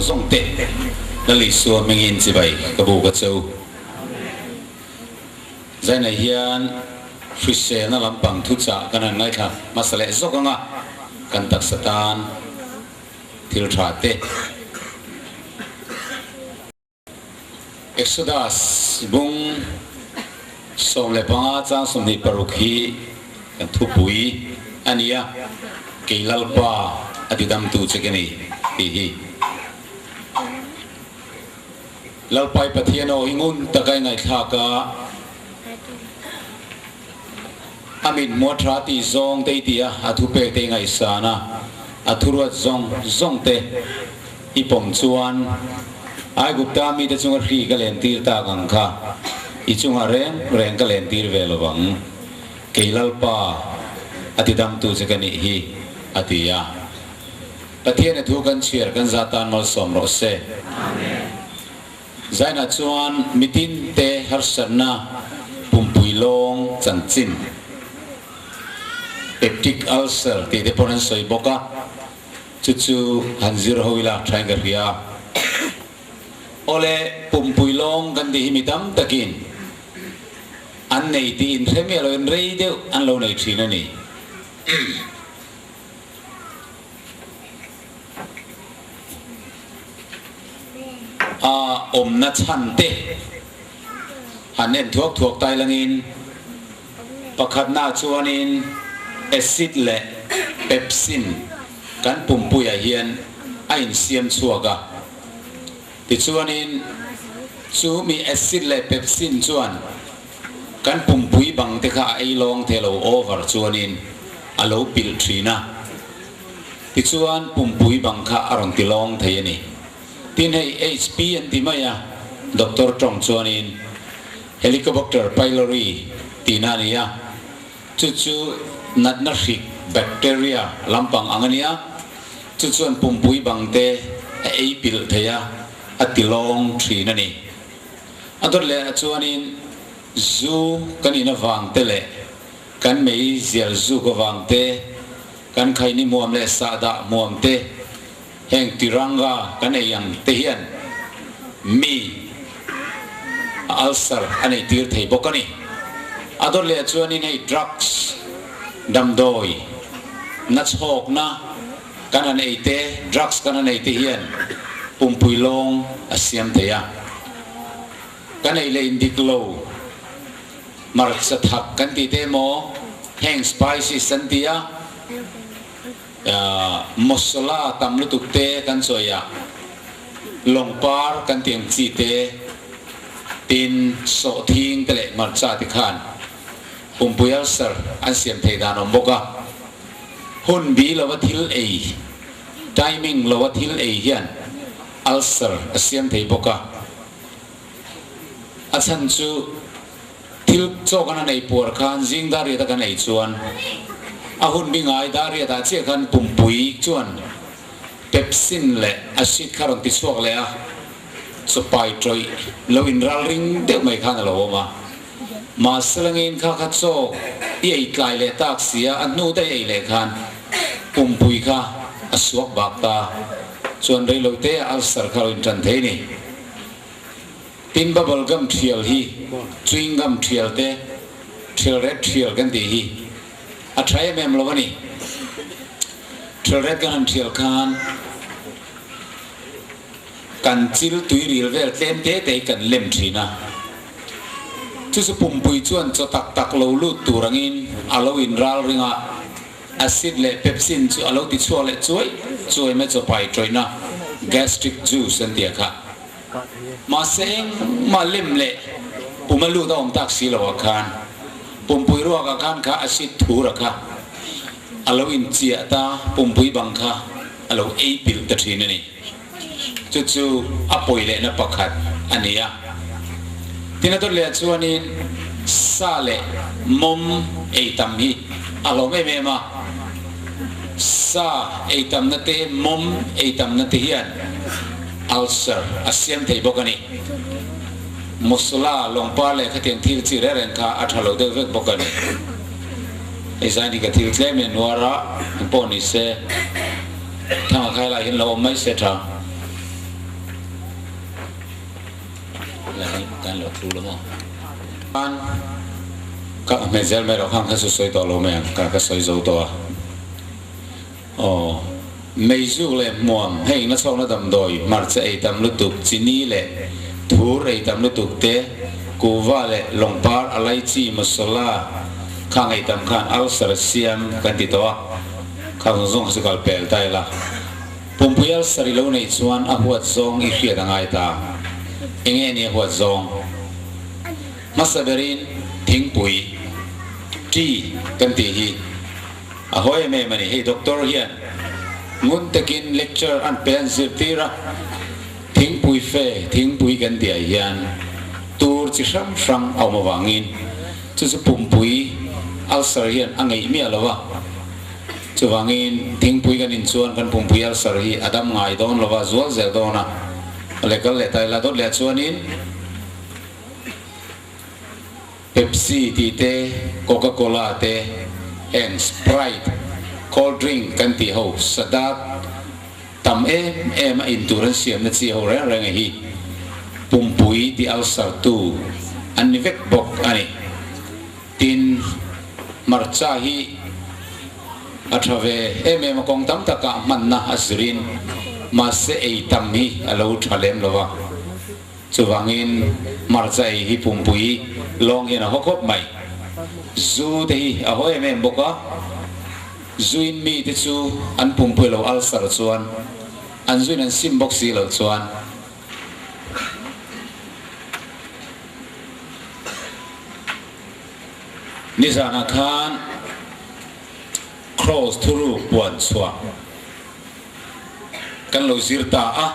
zawng zawng te Lal Isua hmingin chibai ka buk a che u. Zainah hian hriselna lampang thuchah kan han ngaithla hmasa leh zawk ang a, kan taksa tan thil tha te. Exodus bung 15 chang 26 hi kan thupui a ni a, Kei Lalpa a tidamtu che ka ni tih hi. Lalpai Pathian aw hi ngun taka i ngaihthlak a, a mithmuh a tha tih zawng te i ti a, a thupek te i ngaihsan a, a thuruat zawng zawng te i pawm chuan Aigupta mite chunga hri ka lentir tak ang kha i chungah reng reng ka lentir ve lo vang, kei Lalpa a tidamtu che ka nih hi, a ti a. Pathian a thu kan chhiar kan za tan malsawm rawh se. Zainah chuan mitin te harsatna pumpui lawng chanchin, peptic ulcer tih te pawn an sawi bawk a, chu chu han zir ho ila thain ka hria. Awle pumpui lawng kan tih hi mi tam takin an nei tih inhre miah loin rei deuh an lo nei thin a ni. A awmna chhan te han en thuak thuak tai langin pakhatna chuanin acid leh pepsin kan pumpuiah hian a insiam chhuak a, tichuanin chu mi acid leh pepsin chuan Kan pumpui bang te kha a ei lawng the lo over chuanin a lo pilh thin a, tichuan pumpui bang kha a rawn ti lawng thei a ni. Tin hei HP an ti mai a, doctor tawng chuanin Helicobacter pylori tihna a ni a, chu chu natna hrik bacteria lampang ang a nia, chu chuan pumpui bang te a ei pilh thei a, a ti lawng thin a ni. A dawt leh ah chuanin zu kan in avang te leh kan mei zial zuk avang te, kan khaini hmuam leh sahdah hmuam te, heng tiranga kan ei ang te hian mi a ulcer a nei tir thei bawk a ni. A dawt leh ah chuanin hei drugs, damdawi, nachhawkna kan han ei te, drugs kan han ei te hian pumpui lawng a siam thei a. Kan ei leh indik lo, hmarcha thak kan tih te emaw, heng spices an ti a, masala tam lutuk te kan chawi a, lawngpar kan tih ang chi te, tin sawhthing te leh hmarcha te khan pumpui ulcer an siam thei dan a awm bawk a. Hun bi lova thil ei, timing lova thil ei hian ulcer a siam thei bawk a. A chhan chu thil chaw kan han ei puar khan zing dariat a kan ei chuan a hun bi ngai dariat ah chiah khan pumpui chuan pepsin leh acid kha rawn ti chhuak leh a, chawpai tawih lo inral ring deuh mai khan a lo awm a. Mahse langin kha kha chaw i ei tlai leh tak sia, a hnu daih ei leh khan pumpui kha a suak bak ta chuan reilo te a ulcer kha lo intan thei ni. Tin bubble gum thial hi chewing gum thial te thial ret thial kan tih hi a tha em em lo a ni. Thial ret kan han thial khan Kan chil tui ril vel tlem te te hi kan lem thin a, chu chu pumpui chuan chaw tak tak lo lut tur angin a lo inral ring a, acid leh pepsin chu a lo ti chhuak leh chuai chuai mai chaw pai tawihna, gastric juice an tia kha. Mahse engmah lem leh pum a lut a awm tak si lo ah khan pumpui ruak ah khan kha acid thur a kha a lo inchiah ta pumpui bang kha a lo ei pilh ta thin a ni. Chu chu a pawi lehna pakhat a ni a. Tin a dawt leh chuanin sa leh mawm ei tam hi a hlawm em em a. Sa ei tamna te, mawm ei tamna te hian ulcer a siam thei bawk a ni. Masala, lawngpar leh khatiang thil chi reng reng kha a tha lo deuh vek bawk a ni. Hei zain hi ka thil tlem in nuar a, engpawh ni se. Thanga khai lah hian lo awm mai se tha. khan lo thu lo maw? Khan ka hmet zel mai loh khan ka su sawi tawh lo mai ang ka ka sawi zo tawh a. Aw, meizuk leh hmuam hei na chhawkna damdawi hmarcha ei tam lutuk, chini leh thur ei tam lutuk te, kuhva leh lawngpar alaichi masala khang ei tam khan ulcer a siam kan ti tawh a, khang zawng zawng kha chu kal pel ta ila. Pumpui ulcer i lo neih chuan a huat zawng i hriat a ngai ta. Enge ni a huat zawng? Hmasa berin thingpui, tea, kan tih hi. A hawi em em a ni. Hei doctor hian ngun takin lecture an pe an zirtir a, thingpui fe thingpui kan tih ah hian tur chi hrang hrang a awm avangin chu chu pumpui ulcer hian a ngeih miah lo a, chuvangin thingpui kan in chuan kan pumpui ulcer hi a dam ngai dawn lo a, zual zel dawn a, leh kal leh ta ila dawt leh ah chuanin. Pepsi tih te, Coca Cola te, heng Sprite, cold drink kan tih ho sadat tam em em a in tur an siamna chi ho reng reng hi pumpui ti ulcer tu an ni vek bawk a ni. Tin, hmarcha hi a tha ve em em a kawng tam takah hmanna a zirin mahse ei tam hi a lo tha lem lo a. Chuvangin hmarcha ei hi pumpui lawng hian a haw khawp mai. Zu te hi a haw em em bawk a, zuin mi te chu an pumpui lo ulcer chuan an zuin an sim bawk si loh chuan nizanah khan Cross thuruk puan chhuah kan lo zir ta a.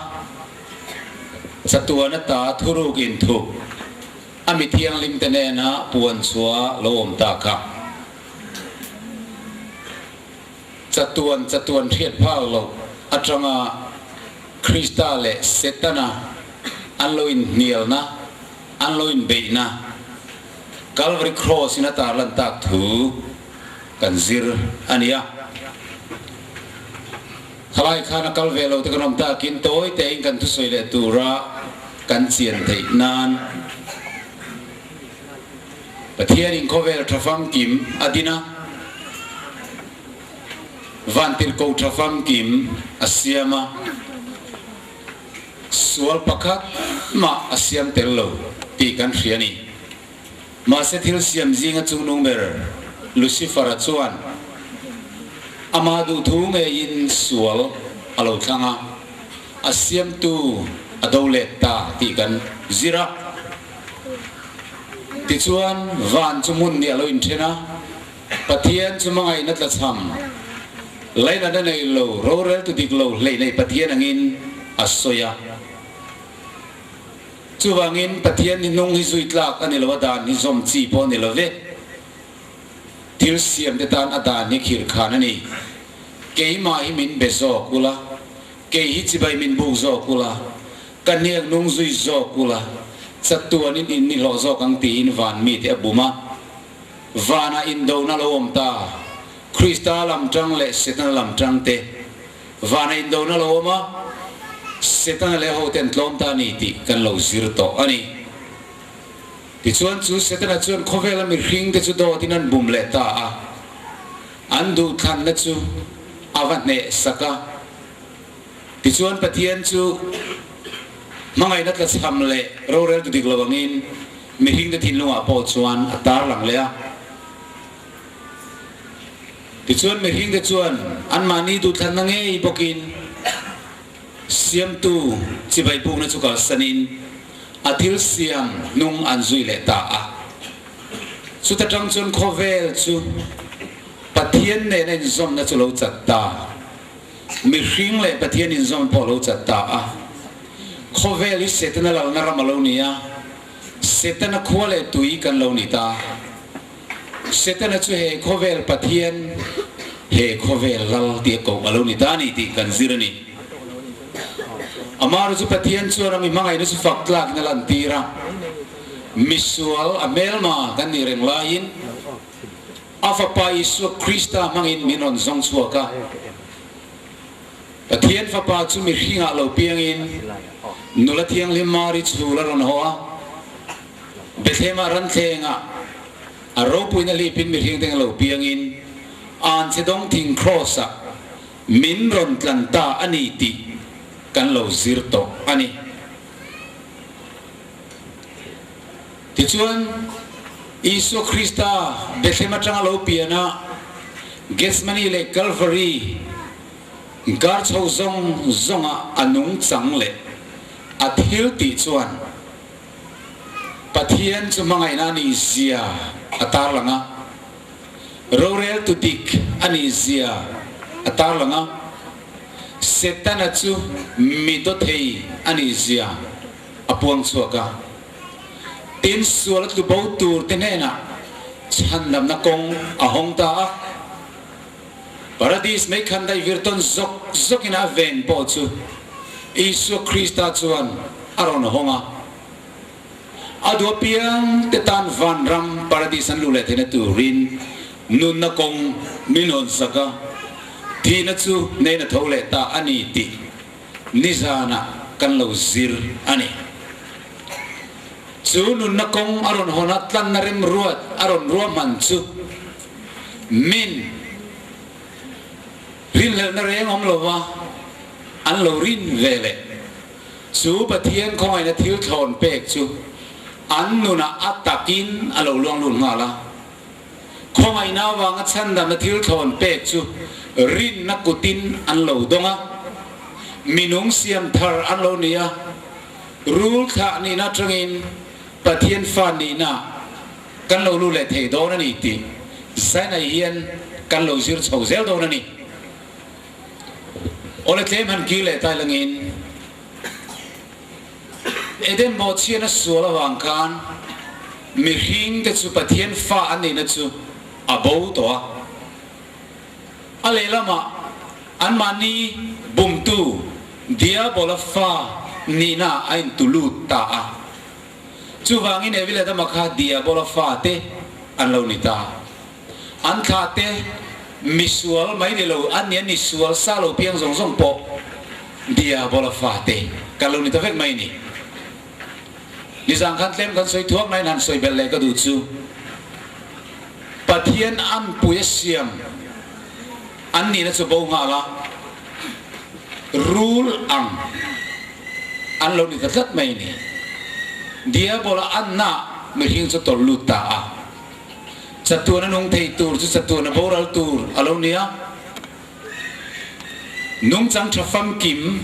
Chatuan ata thuruk inthup a mi thianghlim te nena puan chua lo awm ta kha. Chatuan chatuan hriat phak loh atanga Krista leh Setana an lo inhnialna, an lo inbeihna Calvary Cross in a tarlan tak thu kan zir a ni a. Khalai khan a kal ve lo te kan awm takin tawi tein kan thusawi leh tura kan chian theih nan Pathianin khawvel tha famkim a din a, vantirhko tha famkim a siam a, sual pakhat mah a siam tel lo tih kan hria a ni. Mahse thil siam zinga chungnung ber Lucifer-a chuan amah duhthu ngeiin sual a lo thlang a, a siamtu a do let ta tih kan zir a. Tichuan van chu hmun nih a lo inthen a, Pathian chu hmangaihna tlachham, lainatna nei lo, roreltu dik lo hleih nei Pathian angin a sawi a. Chuvangin Pathian hi hnung hi zui tlak a ni lo, a dan hi zawm chi pawh a ni lo ve. Thil siamte tan a dan hi khirh khan a ni. Keimah hi min be zawk ula, kei hi chibai min buk zawk ula, ka hniak nung zui zawk ula, chatuanin in ni hlawh zawk ang tiin van mite a bum a. Vanah indona lo awm ta, Krista lam tang leh Setana lam tang te. Vana indona lo awm a, Setana leh hote an tlawm ta a ni tih kan lo zir tawh a ni. Tichuan chu Setana chuan khawvela mihringte chu dawtin an bum leh ta a, an duhthlanna chu a va hneh sak a. Tichuan Pathian chu hmangaihna tlachham leh roreltu dik lo angin mihringte thinlungah pawh chuan a tarlang leh a. Tichuan mihringte chuan anmahni duhthlanna ngei bawkin Siamtu chibai bukna chu kalsanin a thil siam hnung an zui leh ta a. Chuta tang chuan khawvel chu Pathian nena inzawmna chu lo chat ta, mihring leh Pathian inzawmna pawh lo chat ta a. Khawvel hi Setana lalna ram a lo ni a, Setana khua leh tui kan lo ni ta. Setana chu he khawvel Pathian, he khawvel lal tih a koh a lo ni ta a ni tih kan zir a ni. Amaherawhchu chu Pathian chuan a mi hmangaihna chu fak tlakin a lantir a, misual a hmelma kan nih reng laiin a Fapa Isua Krista hmangin min rawn zawng chhuak a. Pathian Fapa chu mihringah lo piangin nula thianghlim Mari chhul a rawn haw a. Bethlehemah ranthlenga a ropuina hlipin mihring teng lo piangin anchhe dawng thing Kraws-ah min rawn tlan ta a ni tih kan lo zir tawh a ni. Tichuan, Isua Krista Bethlehem atanga lo piana Gethsemane leh Calvary gar chho zawng zawnga a nung chang leh a thil tih chuan Pathian chu hmangaihna a nih zia a tarlang a, roreltu dik a nih zia a tarlang a, Setana chu mi dawthei a nih zia a puang chhuak a. Tin, sual a tlu bo tur te hnenah chhandamna kawng a hawng ta a. Paradis mei khan daih vir tawn zawk zawkin a ven pawh chu Isua Krista chuan a rawn hawng a. A duh apiang te tan vanram Paradis an luh leh theihna turin nunna kawng min hawn sak a, thihna chu hnen a tho leh ta a ni tih nizanah kan lo zir a ni. Chu nunna kawng a rawn hawn a, tlanna remruat a rawn ruahman chu min rinhlelhna reng awm lova an lo rin ve leh chu Pathian khawngaihna thil thlawn pek chu an nunah a takin a lo luang lut nghal a. Khawngaihna avanga chhandamna thil thlawn pek chu rinna kutin an lo dawng a, minung siam thar an lo ni a, rul thlah nihna atangin Pathian fa nihna kan lo lu leh thei dawn a ni tih Zainai hian kan lo zir chho zel dawn a ni. Awle tlem han kir leh tai langin Eden bawhchhiatna sual avang khan mihring te chu Pathian fa an nihna chu a bo tawh a. A lehlamah anmahni bumtu Diabola fa nihna a intulut ta a. Chuvangin Evi leh Adama kha Diabola fate an lo ni ta. An thlahte misual mai ni lo, an ni an ni sual sa lo piang zawng zawng pawh Diabola fate kan lo ni ta vek mai ni. Nizang khan tlem kan sawi thuak nain han sawi belh leh ka duh chu Pathian anpui a siam an nihna chu bo nghal a, rul ang an lo ni ta tlat mai ni. Diabola anna mihring chu tawlh lut ta a. Chatuan a nung thei tur chu chatuan a boral tur a lo ni a. Nungchang tha famkim,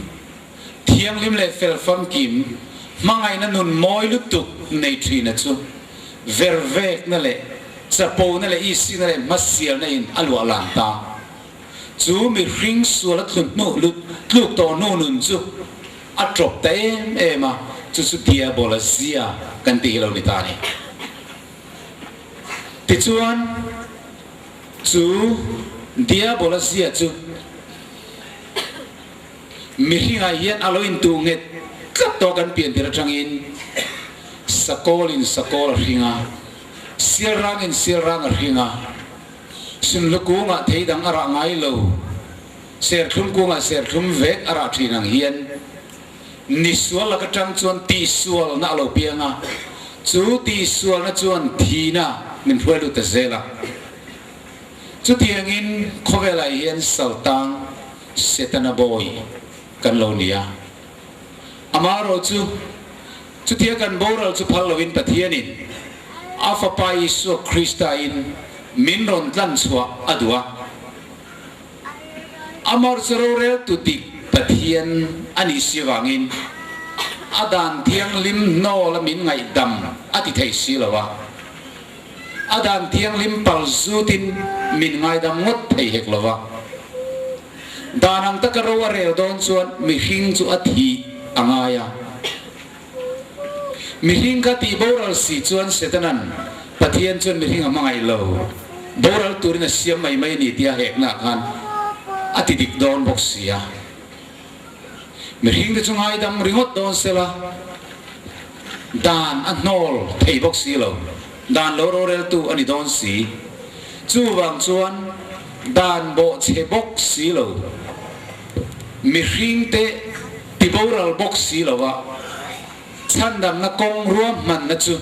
thianghlim leh fel famkim, hmangaihna nun mawi lutuk nei thina chu vervekna leh chapona leh isina leh hmasialna in a luah lan ta. Chu mihring sual a thlun hnu lut tluk tawh hnu nun chu a tawp ta em em a, chu chu Diabola zia kan tih hi lo ni ta a ni. Tichuan, chu Diabola zia chu mihringah hian a lo intuh nghet tlat tawh kan pian tir atangin sakawlin sakawl a hring a, sialrangin sialrang a hring a, Sunhlu kungah thei dang a rah ngai lo, serthlum kungah serthlum vek a rah thin ang hian ni sual lak atang chuan tihsualna a lo piang a, chu tihsualna chuan thihna min hruai lut ta zel a. Chutiangin khawvelah hian saltang Setana bawi kan lo ni a. Amaherawh chu, chutia kan boral chu phal loin Pathianin a Fapa Isua Krista in min rawn tlan chhuah a duh a. Amar chu roreltu dik Pathian a nih si avangin a dan thianghlim hnawl a min ngaihdam a ti thei si lo a. A dan thianghlim pal zutin min ngaidam ngawt thei hek lo va. Dan ang taka ro a rel dawn chuan mihring chu a thih a ngai a. Mihring kha tih boral si chuan Setanan Pathian chuan mihring a hmangaih lo, boral turin a siam mai mai a ni tia heknaah khan a ti dik dawn bawk si a. Mihring te chu ngaidam ringawt dawn sela, dan a hnawl thei bawk si lo, dan lo roreltu a ni dawn si. Chuvang chuan dan bawhchhe bawk si lo, mihring te ti boral bawk si lo a, chhandamna kawng ruahmanna chu.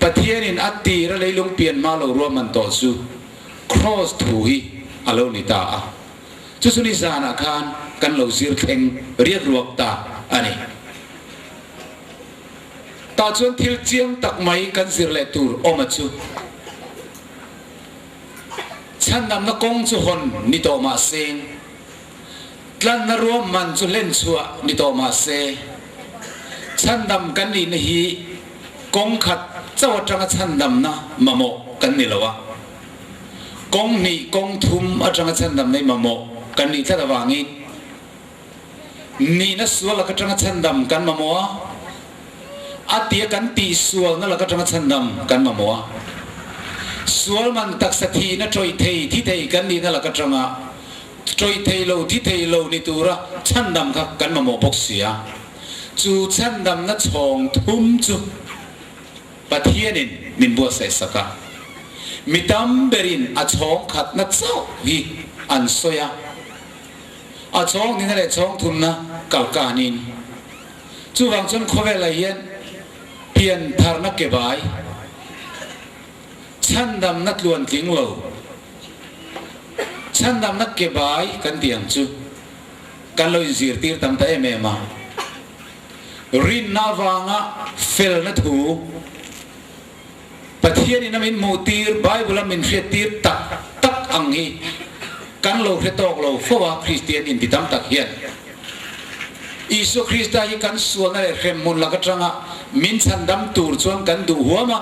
Pathianin a tira leilung pian hma lo ruahman tawh chu Kraws thu hi a lo ni ta a. Chu chu nizanah khan kan lo zir thleng riak ruak ta a ni. Tah chuan thil chiang tak mai kan zir leh tur awm a chu. Chhandamna kawng chu hawn ni tawh mah se, tlanna ruahman chu hlen chhuah ni tawh mah se, chhandam kan nihna hi kawng khat chauh atanga chhandamna mamawh kan ni lo a, kawng hnih kawng thum atanga chhandamna hi mamawh kan nih tlat avangin nihna sual lak atanga chhandam kan mamawh a, a tia kan tihsualna lak atanga chhandam kan mamawh a. Sual man taksa thihna tawih thei thi thei kan nihna lak atanga tawih thei lo thi thei lo ni tura chhandam kha kan mamawh bawk si a. Chu chhandamna chhawng thum chu Pathianin min buatsaih sak a. Mi tam berin a chhawng khatna chauh hi an sawi a. A chhawng nihna leh chhawng thumna kalkanin chuvang chuan khawvelah hian pian tharna ke bai, chhandamna tluan tling lo, chhandamna ke bai kan tih ang chu kan lo inzirtir tam ta em em a. Rinna avanga felna thu Pathianin a min hmuhtir, Bible a min hriattir tak tak ang hi kan lo hre tawk lo fo a, Kristian inti tam tak hian. Isua Krista hi kan sualna leh hremhmun lak atanga min chhandam tur chuan kan duh huam a,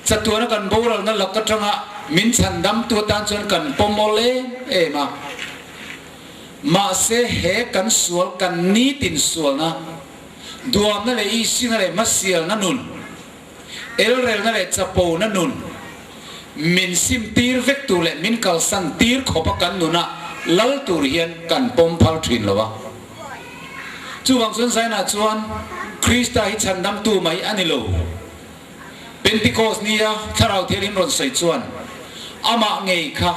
chatuana kan boralna lak atanga min chhandamtu atan chuan kan pawm awl em em a. Mahse he kan sual kan nitin sualna, Duamna leh isina leh hmasialna nun, elrelna leh chapona nun, min sim tir vek tur leh min kalsan tir khawpa kan nuna lal tur hian kan pawm phal thin lo a. Chuvang chuan Zainah chuan Krista hi chhandamtu mai a ni lo. Pentecost nia Thlarau Thianghlim rawn sawi chuan amah ngei kha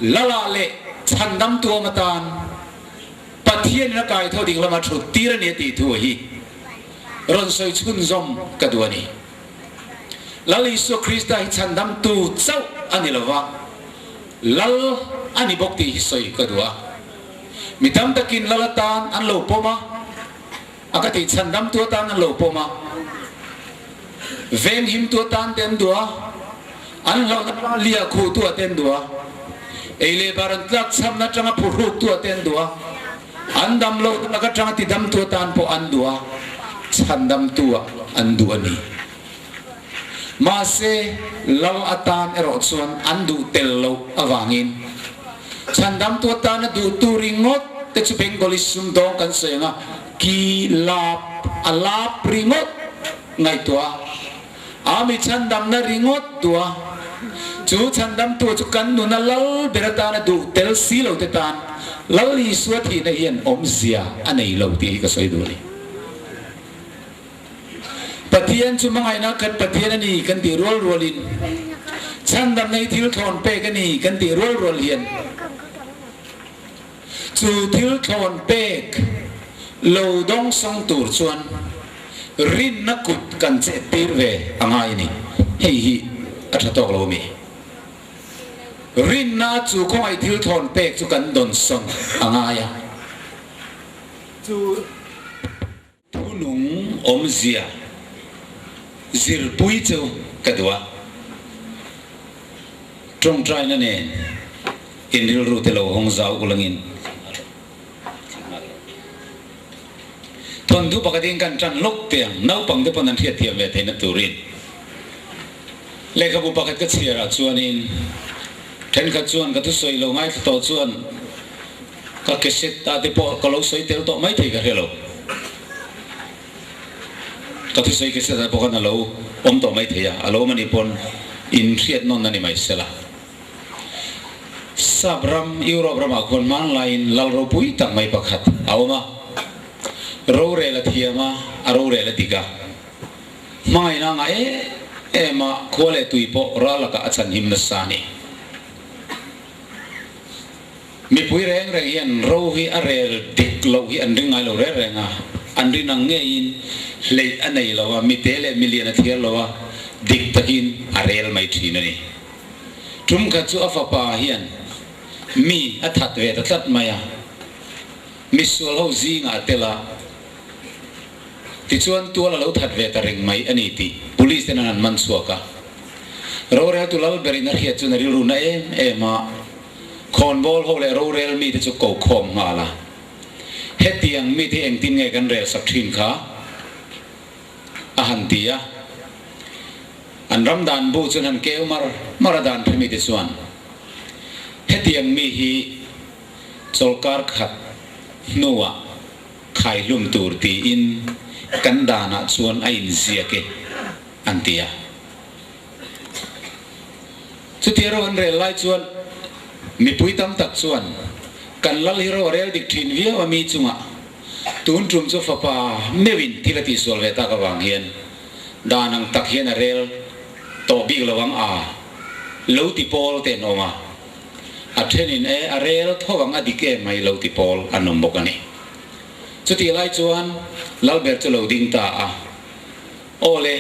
Lala leh chhandamtu awm atan, Pathian in a kai tho ding lama thut tir a ni a tih thu hi rawn sawi chhunzawm ka duh a ni. Lal Isua Krista hi chhandamtu chauh a ni lova, Lal a ni bawk tih hi sawi ka duh a. Mi tam takin Lal atan an lo pawm a, a ka tih chhandamtu atan an lo pawm a, venghimtu atan te an duh a, an hlauhna atanga lia khuhtu ah te an duh a, ei leh bar an tlak chhamna atanga phuhruktu ah te an duh a, an dam loh lak atanga tidamtu atan pawh an duh a, chhandamtu ah an duh a ni. Mahse, Lal atan erawh chuan an duh tel loh avangin chhandamtu atana duhtu ringawt te chu Bengali sumdawng kan sawi ang a, ki lap a lap ringawt ngaihtuah a, a mi chhandamna ringawt duh a, chu chhandamtu chu kan nuna lal ber atana duh tel si lo te tan Lal Isua thihna hian awmzia a nei lo tih hi ka sawi duh a ni. Pathian chu hmangaihna khat Pathian a ni kan tih rual rualin, chhandamna hi thil thlawn pek a ni kan tih rual rual hian, chu thil thlawn pek lo dawng sawng tur chuan rinna kut kan chet tir ve a ngai a ni. Hei hi a tha tawk lo a mi? Rinna chu khawngaih thil thlawn pek chu kan dawn sawng a ngai a. Chu. Thunung awmzia zirpui chu ka duh a, tawngtaina nen in rilru te lo hawng zau ulangin thawnthu pakhatin kan tan lawk teh ang, naupang te pawn an hriatthiam ve theihna turin lehkhabu pakhat ka chhiar ah chuanin thenkhat chuan ka thusawi lo ngaithla tawh chuan Ka cassette ah te pawh ka lo sawi tel tawh mai thei ka hre lo. Ka thusawi cassette ah pawh khan a lo awm tawh mai thei a, a lo awm a nih pawn in hriat nawn a ni mai sela. Sap ram, Europe ramah khuan hmanlaiin lal ropui tak mai pakhat a awm a. Rorel a thiam a, a rorel a dik a. Hmangaihna a ngah em em a, khua leh tui pawh ral lakah a chhanhim nasa a ni. Mipui reng reng hian ro hi a rel dik loh hi an ring ngai lo reng reng a, an rin ang ngeiin Hleih a nei lo a, mite leh milian a thliar lo a, dik takin a rel mai thin a ni. Tum khat chu a fapa hian mi a that ve ta tlat mai a, misual ho zingah a tel a, tichuan tual a lo that ve ta reng mai a ni tih police ten an han man chhuak a. Roreltu lal berin a hriat chuan a rilru na em em a, khawnbawl ho leh rorel mite chu ko khawm nghal a. Hetiang mite hi engtin nge kan rel sak thin kha? a han ti a. An ram dan bu chuan han keu mar mar a dan hre mite chuan, Hetiang mi hi chawlkar khat hnuah khaihlum tur tiin kan danah chuan a inziak e, an ti a. Chutia ro an rel lai chuan mipui tam tak chuan kan lal hi ro a rel dik thin viau a mi chungah tun tum chu fapa meuhin thil a tihsual ve tak avang hian dan ang tak hian a rel tawh bik lo ang a lo ti pawl te an awm a, a thenin e a rel tho ang a dik em mai lo ti pawl an awm bawk a ni. Chutih lai chuan Lalber chu lo ding ta a. Aw le,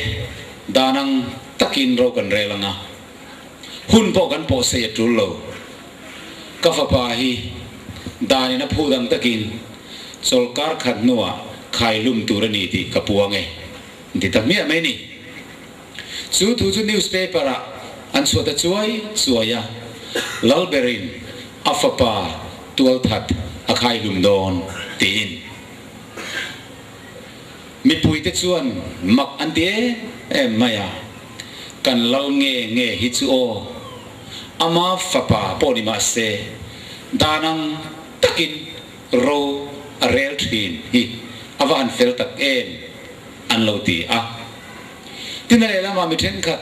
dan ang takin ro kan rel ang a, hun pawh kan pawh sei a tul lo. Ka fapa hi danin a phut ang takin chawlkar khat hnuah khailum tur a ni tih ka puang e, an ti ta hmiah mai ni. Chu thu chu newspaper ah an chhuah ta chuai chuai a, Lalberin a fapa tualthat a khaihlum dawn tiin. Mipuite chuan mak an ti em em mai a, kan lal nge nge hi chu aw, ama fapa pawh ni mah se, dan ang takin ro a rel thin hi a va han fel tak em an lo ti a. Tin a lehlamah mi thenkhat,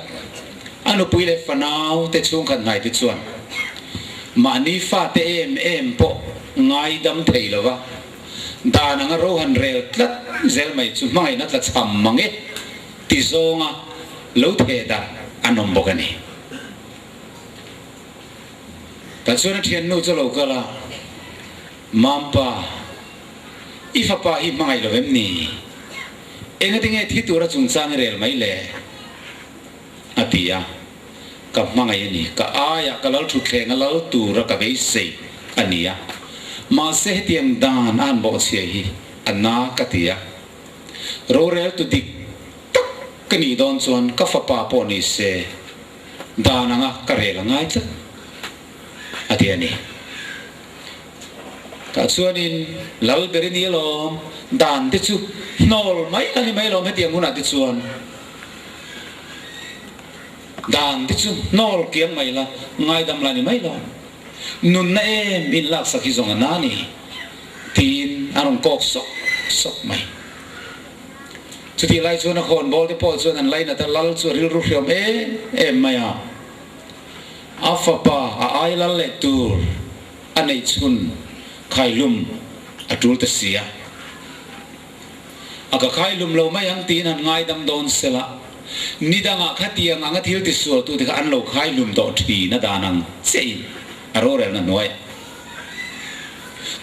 a nupui leh fanau te chhungkhat hnai te chuan mahni fate em em pawh ngaidam thei lova, Dan anga ro han rel tlat zel mai chu hmangaihna tla chham mang e ti zawnga lo theh darh an awm bawk a ni. Tah chuan a thiannu chu lo kal a, Mampa, i fapa hi hmangaih lo em ni? Engati nge thi tura chungchang i rel mai le? A ti a, Ka hmangaih a ni, ka aiah ka lal thutthleng a lal tura ka beisei a ni a, mahse hetiang dan a han bawhchhia hi a na ka ti a, roreltu dik tak ka nih dawn chuan ka fapa pawh ni se dan anga ka rel a ngai tlat a ti a ni. Tah chuanin lal ber i ni alawm, dan te chu hnawl mai la ni mai alawm hetiang hunah te chuan. Dan te chu hnawl kiang mai la, ngaidam la ni mai lo. Nunna em in laksak hi zawng a na ni, tiin a rawn kawk sawk sawk mai. Chutih lai chuan a khawnbawl te pawh chuan an lainat a, lal chu a rilru hriam em em mai a. A fapa a ai lal leh tur a neih chhun khaihlum a tul ta si a. A ka khaihlum lo mai ang tiin han ngaidam dawn sela, nidangah khatiang anga thil tisualtute kha an lo khaihlum tawh thin a dan ang chiahin a rorelna hnuaiah.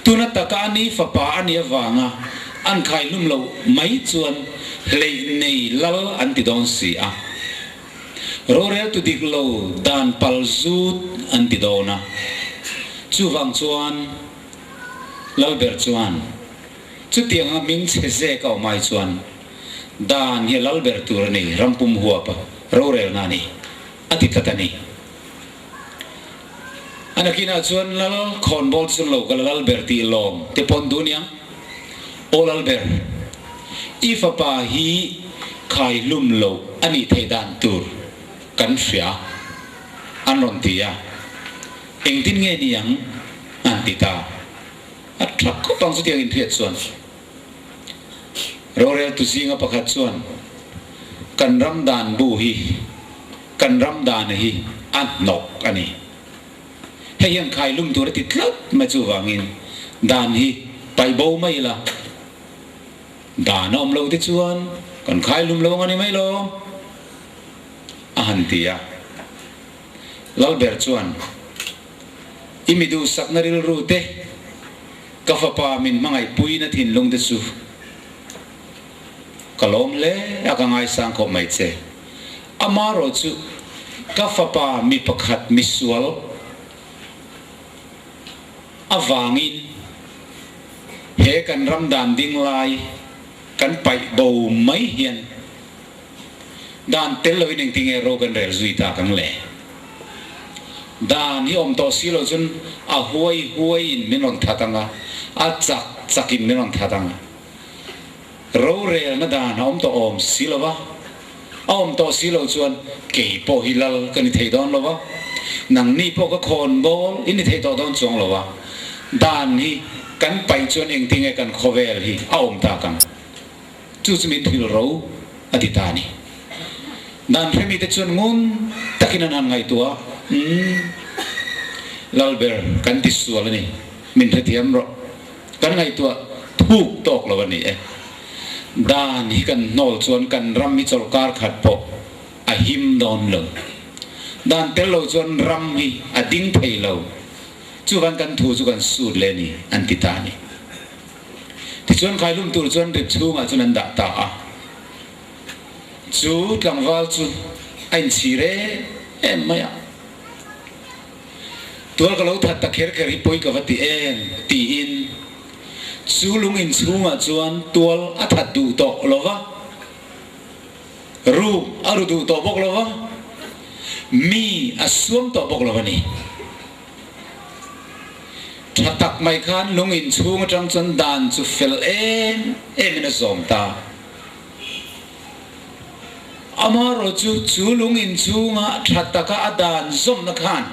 Tuna taka a ni fapa a nih avanga an khaihlum loh mai chuan hleih nei lal an ti dawn si a. Roreltu dik lo dan pal zut an ti dawn a, chuvang chuan Lalber chuan chutianga hming chhe zek a awm ai chuan dan hi a Lalber tur a ni, rampum huapa rorelna a ni, a ti tlat a ni. A nakinah chuan Lal khawnbawl chu lo kal a Lalber tih lawm te pawn duh aniang. Aw Lalber, i fapa hi khaihlum loh a nih theih dan tur kan hria an rawn ti a, engtin nge ni ang an ti ta. A tha khawp ang chutiang inhriat chuan. Roreltu zinga pakhat chuan, Kan ram dan bu hi, kan ram dan hi a hnawk a ni. Hei hian khailum tur a ti tlat mai chuvangin dan hi paih bo mai ila, dan a awm lo te chuan kan khailum lo ang a ni mai lo, a han ti a. Lalber chuan, I mi duhsakna rilru te, ka fapa min hmangaihpuina thinlung te chu. Ka lawm hle a, ka ngaisang khawp mai che. Amaherawhchu, ka fapa mi pakhat misual avangin he kan ram dan ding lai kan paih bo mai hian dan tel loin engtinge ro kan rel zui tak ang le? Dan hi awm tawh si lo chuan a huai huaiin min rawn that ang a, a chak chakin min rawn that ang a. Rorelna dan a awm tawh awm si lo va, a awm tawh si lo chuan kei pawh hi lal ka ni thei dawn lo va, nangni pawh ka khawn bawl i ni thei tawh dawn chuang lo va, dan hi kan paih chuan engtinge kan khawvel hi a awm tak ang? Chu chu min thil ro a ti ta a ni. Dan hremite chuan ngun takin an han ngaihtuah a, Umm, Lalber kan ti sual a ni, min hrethiam rawh. Kan ngaihtuah thuk tawk lo a ni e. Dan hi kan hnawl chuan kan ram hi chawlhkar khat pawh a him dawn lo. Dan tel lo chuan ram hi a ding thei lo. Chuvan kan thu chu kan sut leh a ni, an ti ta a ni. Tichuan khailum tur chuan rip chhungah chuan an dah ta a. Chu tlangval chu a inchhir em em mai a. Tual ka lo that ta kher kher hi pawi ka va ti em? tiin chu lung inchhungah chuan tual a that duh tawh lo va, ruk a ru duh tawh bawk lo va, mi a suam tawh bawk lo a ni. Tha tak mai khan lung inchhung atang chuan dan chu fel em emin a zawm ta. Amaherawhchu chu lung inchhunga tha taka a dan zawmna khan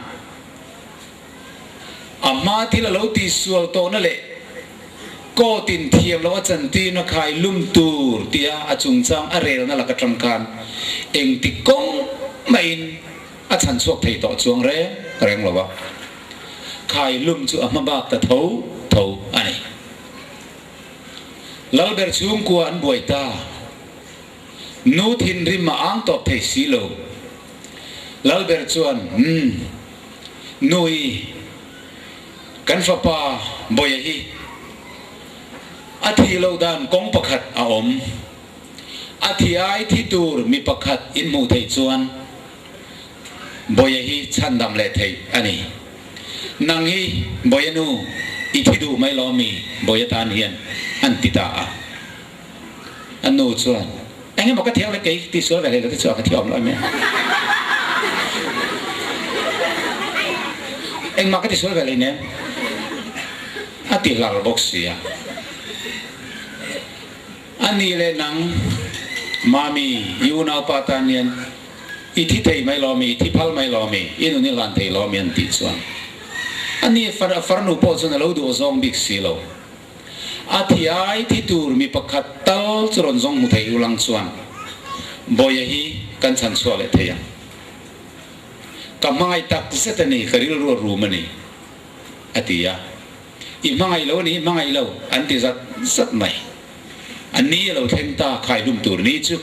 a hma thil a lo tihsual tawhna leh court in thiam loh a chantirna khai lum tur tia a chungchang a relna lak atang khan engti kawng mahin a chhan chhuak thei tawh chuang reng reng lo a, khai lum chu a hma bak ta tho tho a ni. Lalber chhungkua an buai ta. Nu thinrim a ang tawp thei si lo. Lalber chuan, Umm, nu i, kan fapa Bawia hi a thih loh dan kawng pakhat a awm. A thi ai thi tur mi pakhat in hmuh theih chuan Bawia hi chhandam leh theih a ni. Nang hi Bawia nu i thi duh mai lo mi Bawia tan hian an ti ta a. A nu chuan, Eng emaw ka thiang le kei tih sual ve hlei lo te chu a ka thiam lo em e. Engmah ka ti sual ve hlei nen a ti hlar bawk si a. A ni leh nang Mami, i unaupa tan hian i thi thei mai lo mi, i thi phal mai lo mi, i nun i hlan thei lo mi an tih chuan a ni farnu pawh chuan a lo duh zawng bik si lo. A thi ai thi tur mi pakhat tal chu rawn zawng hmu thei ulang chuan Bawia hi kan chhan chhuah leh thei ang. Ka hmangaih tak zet a ni, ka rilru a rum a ni, a ti a. I hmangaih lo a ni, i hmangaih lo, an ti zat zat mai. A ni a lo thleng ta, khaihlum tur ni chu.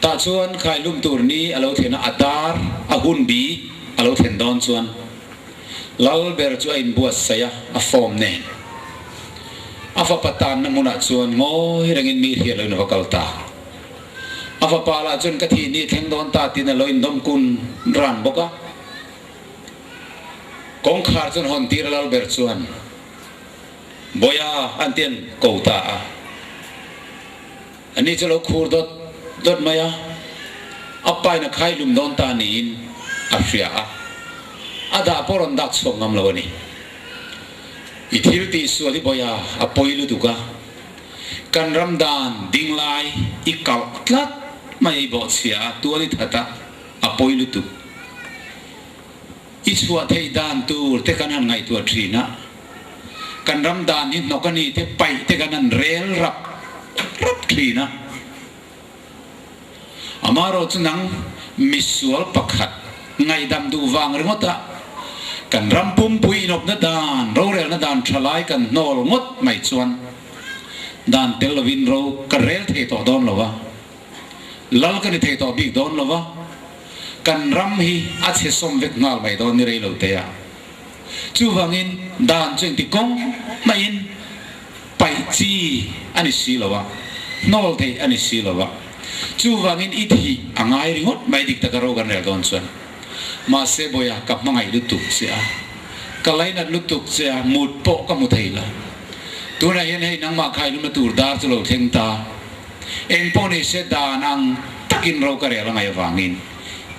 Tah chuan khaihlum tur ni a lo thlen a, a dar, a hun bi a lo thlen dawn chuan Lal ber chu a inbuatsaih a, a form nen. A fapa tanna hmunah chuan ngawi rengin mi hriat loin a va kal ta. A fapa lah chuan ka thih ni thleng dawn ta tiin a lo indawm kun ran bawk a. Kawngkhar chuan hawn tir a Lal ber chuan Bawia an ti an ko ta a. Ani chu lo khur dawt dawt mai a, a pain a khai lum dawn ta niin a hria a, a dah pawh rawn dak chhuak ngam lo a ni. I thil tih sual hi bawia a pawi lutuk a, kan ram dan ding lai i kalh tlat mai a i bawhchhia a, tual i that a, a pawi lutuk. I chhuah theih dan tur te kan han ngaihtuah thin a, kan ram dan hi hnawk a ni te paih te kan han rel rap rap thin a. Amaherawh chu nang misual pakhat ngaihdam duh vang ringawt a, kan ram pumpui inawpna dan, rorelna dan tha lai kan hnawl ngawt mai chuan dan tel lovin ro ka rel thei tawh dawn lo a. Lal ka ni thei tawh bik dawn lo va, kan ram hi a chhe sawm vek nghal mai dawn ni rei lo te a. Chuvangin dan chu engti kawng maiin paih chi a ni si lo a, hnawl theih a ni si lo a. Chuvangin i thih a ngai ringawt mai dik taka ro kan rel dawn chuan. Mahse Bawiha ka hmangaih lutuk che a, ka lainat lutuk che a, mut pawh ka hmu thei lo. Tunah hian hei nangmah khailumna tur dar chu lo thleng ta. Eng pawh ni se dan ang takin ro ka rel a ngaih avangin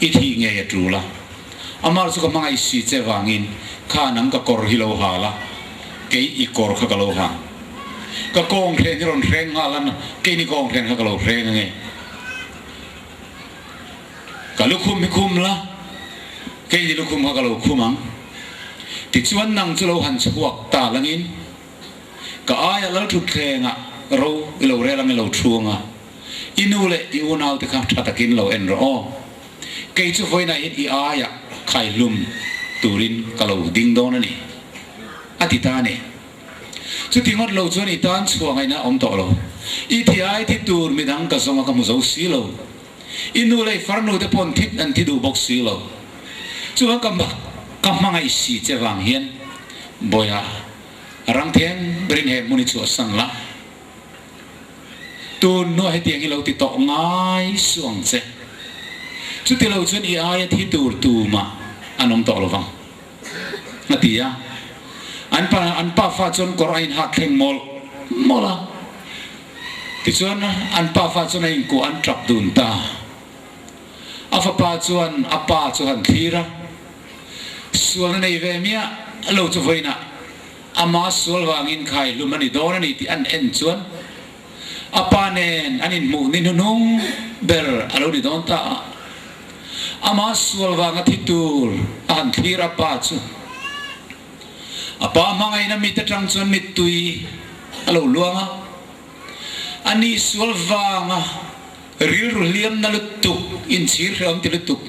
i thih ngei a tul a. Amar chu ka hmangaih si che vangin kha nang ka kawr hi lo hal a, kei i kawr kha ka lo hang. Ka kawng hren hi rawn hreng nghal a, kei ni kawng hren kha ka lo hreng ange. Ka lukhum hi khum la, kei ni lukhum kha ka lo khum ang. Tichuan nang chu lo han chhuak ta langin ka aia Lalthutthlengah ro i lo rel ang i lo thu ang a, i nu leh i unaute kha tha takin lo en rawh aw. Kei chu vawiinah hian i aiah khaihlum turin ka lo ding dawn a ni, a ti ta a ni. Chuti ngawt lo chuan i tan chhuah ngaihna a awm tawh lo. I thi ai thi tur midang ka zawng a ka hmu zo si lo. I nu leh i farnu te pawn thit an thi duh bawk si lo. Chuan ka ka hmangaih si che vang hian Bawiha rang theng berin he hmun i chhuahsan la. Tun hnuah hetiang hi lo ti tawh ngai suh ang che. Chuti lo chuan i aia thi tur tumah an awm tawh lo vang, a ti a. An pa an pafa chuan kawr a inhak thleng mawlh mawlh a. Tichuan an pafa chuan a inkuah an tap dun ta. A fapa chuan a pa chu han thlir a, Sualna nei ve miah lo chu vawiinah Ama sual vangin khai hlum a ni dawn a ni tih an en chuan a pa nen an inhmuh ni hnuhnung ber a lo ni dawn ta a. Ama sual vanga thi tur a han thlir a pa chu a pa hmangaihna mit atang chuan mittui a lo luang a. A ni sual vanga rilru hliamna lutuk, inchhir hrehawm ti lutuk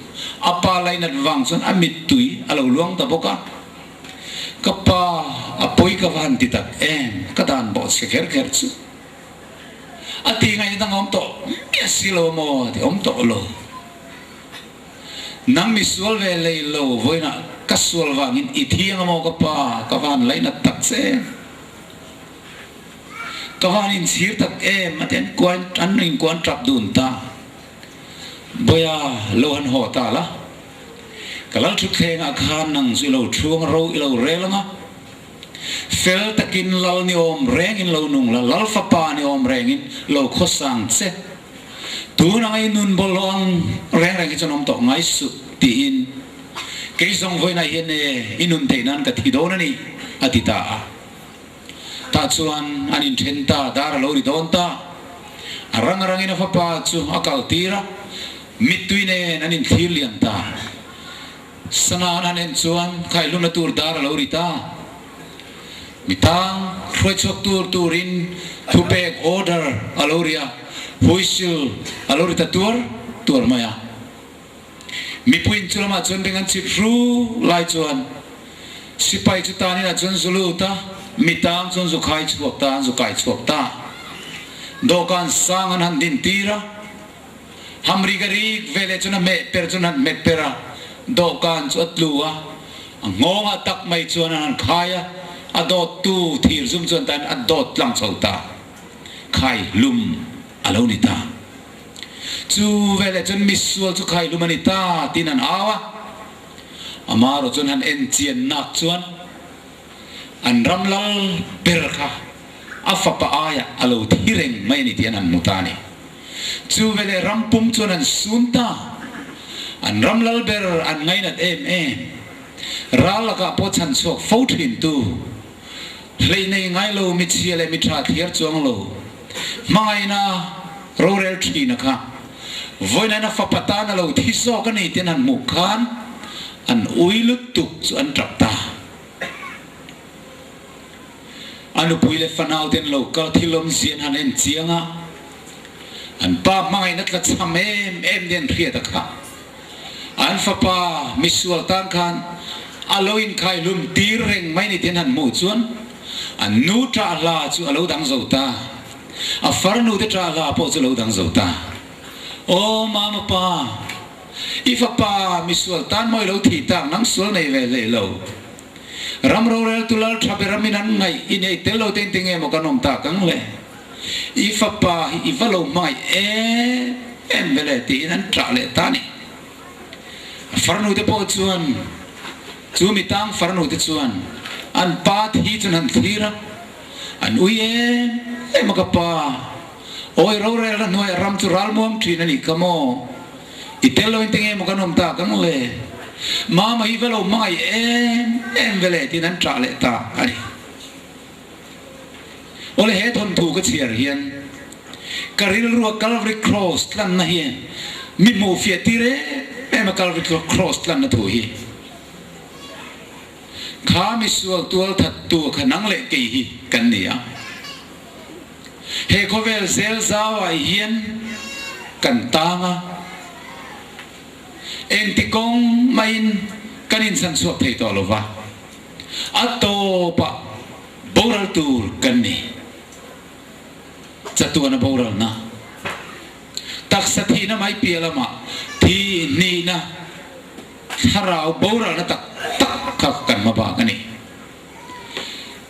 a pa lainat vang chuan a mittui a lo luang ta bawk a. Ka pa, a pawi ka va han ti tak em, ka dan bawh chhe kher kher chu. A ti ngaihna dang a awm tawh miah si lo maw ti awm tawh lo. Nang mi sual ve lei lo vawiinah ka sual vangin i thiang a maw ka pa, ka va han lainat tak che em. Ka va han inchhir tak em a ti an kuan an inkuan tap dun ta. Bawiha lo han haw ta la. Ka lal thutthlengah khan nang chu i lo thu ang ro i lo rel ang a, fel takin lal ni awm rengin lo nung la, lal fapa ni awm rengin lo khawsang che. Tun anga i nun bawlhhlawh ang reng reng hi chuan awm tawh ngai suh tiin kei zawng vawiinah hian e i nun theih nan ka thi dawn a ni a ti ta a. Tah chuan an inthen ta, dar a lo ri dawn ta. A rang rangin a fapa chu a kal tir a, mittui nen an inthlir lian ta. Sana an han en chuan khaihlumna tur dar a lo ri ta. Mitang hruaichhuak tur turin thupek, order, a lo ri a, whistle a lo ri ta tuar tuar mai a. Mipuiin chu lamah chuan beng an chip hru lai chuan sipai chu tanin ah chuan zu lut a, mitang chuan zu khai chhuak ta, an zu kai chhuak ta. Dawhkan sang an han din tir a, hamri ka rik veleh chuan a hmeh per chuan an han hmet per a, dawhkan chu a tlu a, a nghawngah tak mai chuan an han khai a, a dawttu thir zum chuan tan a dawt tlang chho ta, khai hlum a lo ni ta. Chu veleh chuan misual chu khaihlum a ni ta tiin an au a. Ama erawh chuan han en chian nak chuan an ram lal ber kha a fapa aiah a lo thi reng mai a ni tih an han hmu ta a ni. Chu veleh ram pum chuan an sun ta. An ram lal ber an ngainat em em. Ral lakah pawh chhan chhuak fo thin tu. Hleih nei ngai lo mi chhia leh mi tha thliar chuang lo. Hmangaihna rorel thina kha vawiin a fapa tan a lo thi zawk a ni tih an han hmuh khan an ui lutuk chu an tap ta. A nupui leh fanau te an lo kal thil awmzia an han en chiang a, an pa hmangaihna tla chham em em nia an hriat a kha. An fapa misual tan khan a lo inkhaihlum tir reng mai ni tih an han hmuh chuan An nu ṭah hla chu a lo dang zo ta. A farnu te ṭah hla pawh chu a lo dang zo ta. Aw mama pa, i fapa misual tan mawi lo thih tak nang sual nei ve hlei lo. Ram roreltu lal tha ber amin an ngaih i nei tel lo te in tinge maw kan awm tak ang le? I fapa hi i va lo hmangaih em em ve le tiin an ṭah leh ta a ni. A farnu te pawh chuan chu mi tang farnu te chuan an pa thi chu an han thlir a, an ui em em a ka pa, awi rorelna hnuaiah ram chu ralmuang ṭhin a nih kha maw? I tel lo in tinge maw kan awm tak ang le? Mama hi va lo hmangaih em em ve le tiin an ṭah leh ta a ni. Awle he thawnthu ka chhiar hian ka rilrua Calvary Cross tlanna hi mi hmuh fiah tir em em a Calvary Cross tlanna thu hi. Kha misual tual thattu kha nang leh kei hi kan ni a. He khawvel zel zauah hian kan tang a, engti kawng mahin kan inchhan chhuak thei tawh lo va, a tawpah boral tur kan ni. Chatuana boralna, taksa thihna mai piah lamah thi hnihna, thlarau boralna tak tak kha kan hma bak a ni.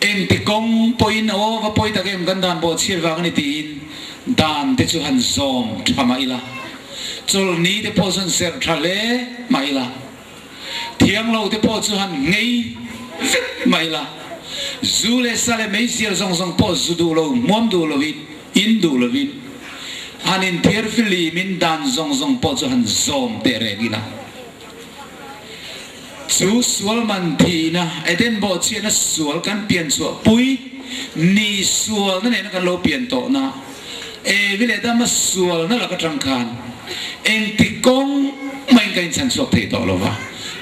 Engti kawng pawhin aw va pawi tak em kan dan pawh chhiat vang a ni tiin dan te chu han zawm tha mah ila, chawlhni te pawh chu han serh tha hle mah ila, thiang lo te pawh chu han nghei vek mah ila, zu leh sa leh meizial zawng zawng pawh zu duh lo, hmuam duh lovin, in duh lovin, han inthiar filimin dan zawng zawng pawh chu han zawm teh reng ila. Chu sual man thihna, Eden bawhchhiatna sual kan pian chhuah pui ni sualna nena kan lo pian tawhna, Evi leh Adama sualna lak atang khan engti kawng mahin kan inchhan chhuak thei tawh lo va,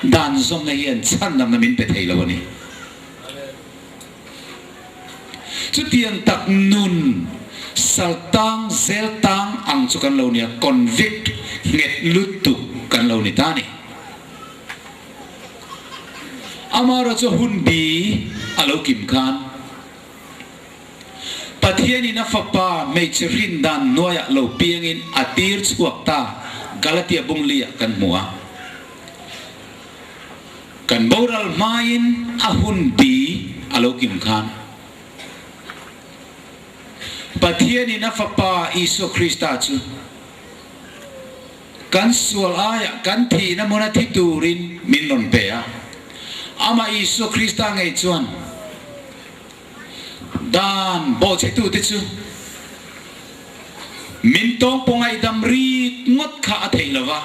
dan zawmna hian chhandamna min pe thei lo a ni. Chutiang tak nun saltang zel tang ang chu kan lo nia, convict nghet lutuk kan lo ni ta a ni. Amaherawh chu hun bi a lo kim khan Pathianin a Fapa hmeichhe hrin dan hnuaiah lo piangin a tir chhuak ta, Galatia bungli ah kan hmu a. Kan boral hmain a hun bi a lo kim khan Pathianin a Fapa Isua Krista chu kan sual aiah kan thihna hmuna thi turin min rawn pe a. Amah Isua Krista ngei chuan dan bawhchhetute chu min tawngpaw ngaihdam rik ngawt kha a theih lo va.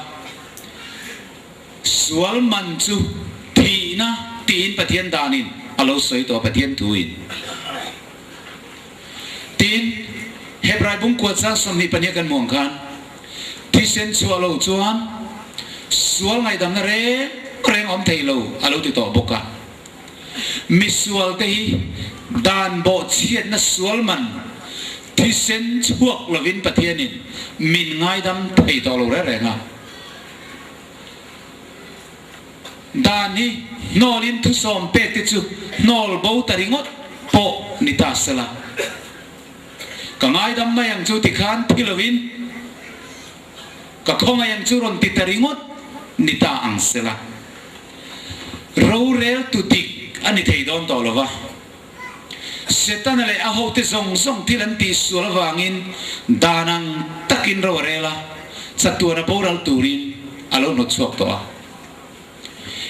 Sual man chu thihna tiin Pathian danin a lo sawi tawh a, Pathian thuin. Tin, Hebrai bungkuat zar 24 kan hmuh ang khan, thisen chhuah lo chuan sual ngaihdamna reng reng awm thei lo a lo ti tawh bawk a. Misualte hi dan bawhchhiatna sual man thisen chhuak lovin Pathianin min ngaidam thei tawh lo reng reng a. Dan hi hnawlin thusawm pek te chu hnawl bo ta ringawt pawh ni ta sela. Ka ngaidam mai ang chu tikhan thi lovin ka khawngaih ang chu rawn ti ta ringawt ni ta ang sela. Rorel tu dik a ni thei dawn tawh lova. Setana leh a hote zawng zawng thil an tihsual avangin dan ang takin ro a rel a, chatuana boral turin a lo hnawt chhuak tawh a.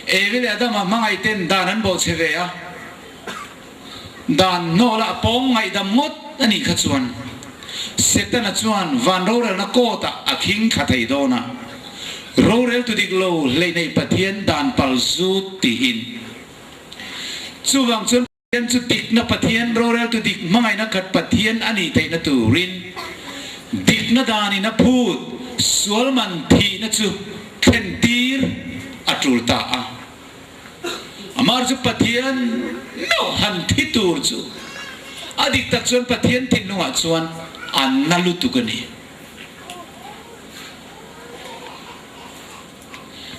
Evi leh Adama hmangaihten dan an bawhchhe ve a, dan hnawlah a pawng ngaihdam ngawt a nih kha chuan Setana chuan van rorelna kawtah a khing thla thei dawn a, roreltu dik lo hleihneih Pathian dan pal zut tiin. Chuvang chuan Pathian chu dikna Pathian, roreltu dik hmangaihna khat Pathian a nih theihna turin dikna danin a phut sual man thihna chu thlen tir a tul ta a. Amar chu Pathian meuh han thi tur chu a dik tak chuan Pathian thinlungah chuan a na lutuk a ni.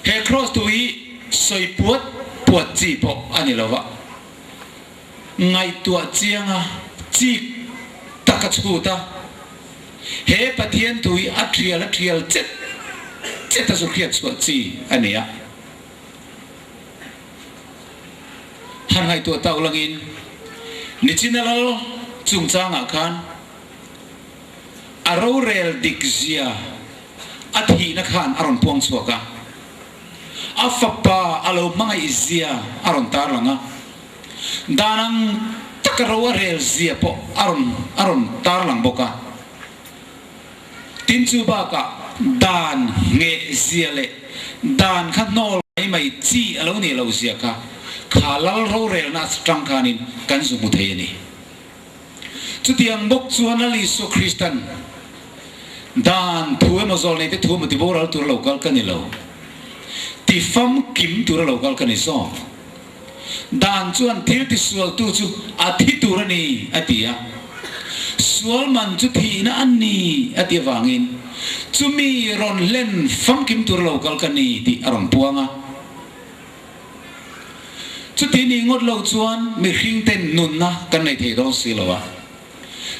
He cross tu hi sawi puat puat chi pawh a ni lo va, ngaihtuah chianga chik tak a chhut a, he Pathian thu hi a thial a thial chet chet a zu hriat chhuah chi a ni a. Han ngaihtuah tak langin Nichina lal chungchangah khan a rorel dik zia a thihna khan a rawn puang chhuak a, a fapa a lo hmangaih zia a rawn tarlang a, dan ang taka ro a rel zia pawh a rawn a rawn tarlang bawk a. Tin chu bakah dan ngheh zia leh dan kha hnawl mai mai chi a lo nih loh zia kha kha lal rorelna atang khanin kan zu hmu thei a ni. Chutiang bawk chuan Lal Isua Kristan dan thu emaw zawlneite thu emaw ti boral tur a lo kal ka ni lo, ti famkim tur a lo kal ka ni zawk. Dan chuan thil tisualtu chu a thi tur a ni, a ti a. Sual man chu thihna a ni, a ti avangin chumi rawn hlen famkim tur lo kal ka ni tih a rawn puang a. Chuti ni ngawt lo chuan mihringten nunna kan nei thei dawn si lo a.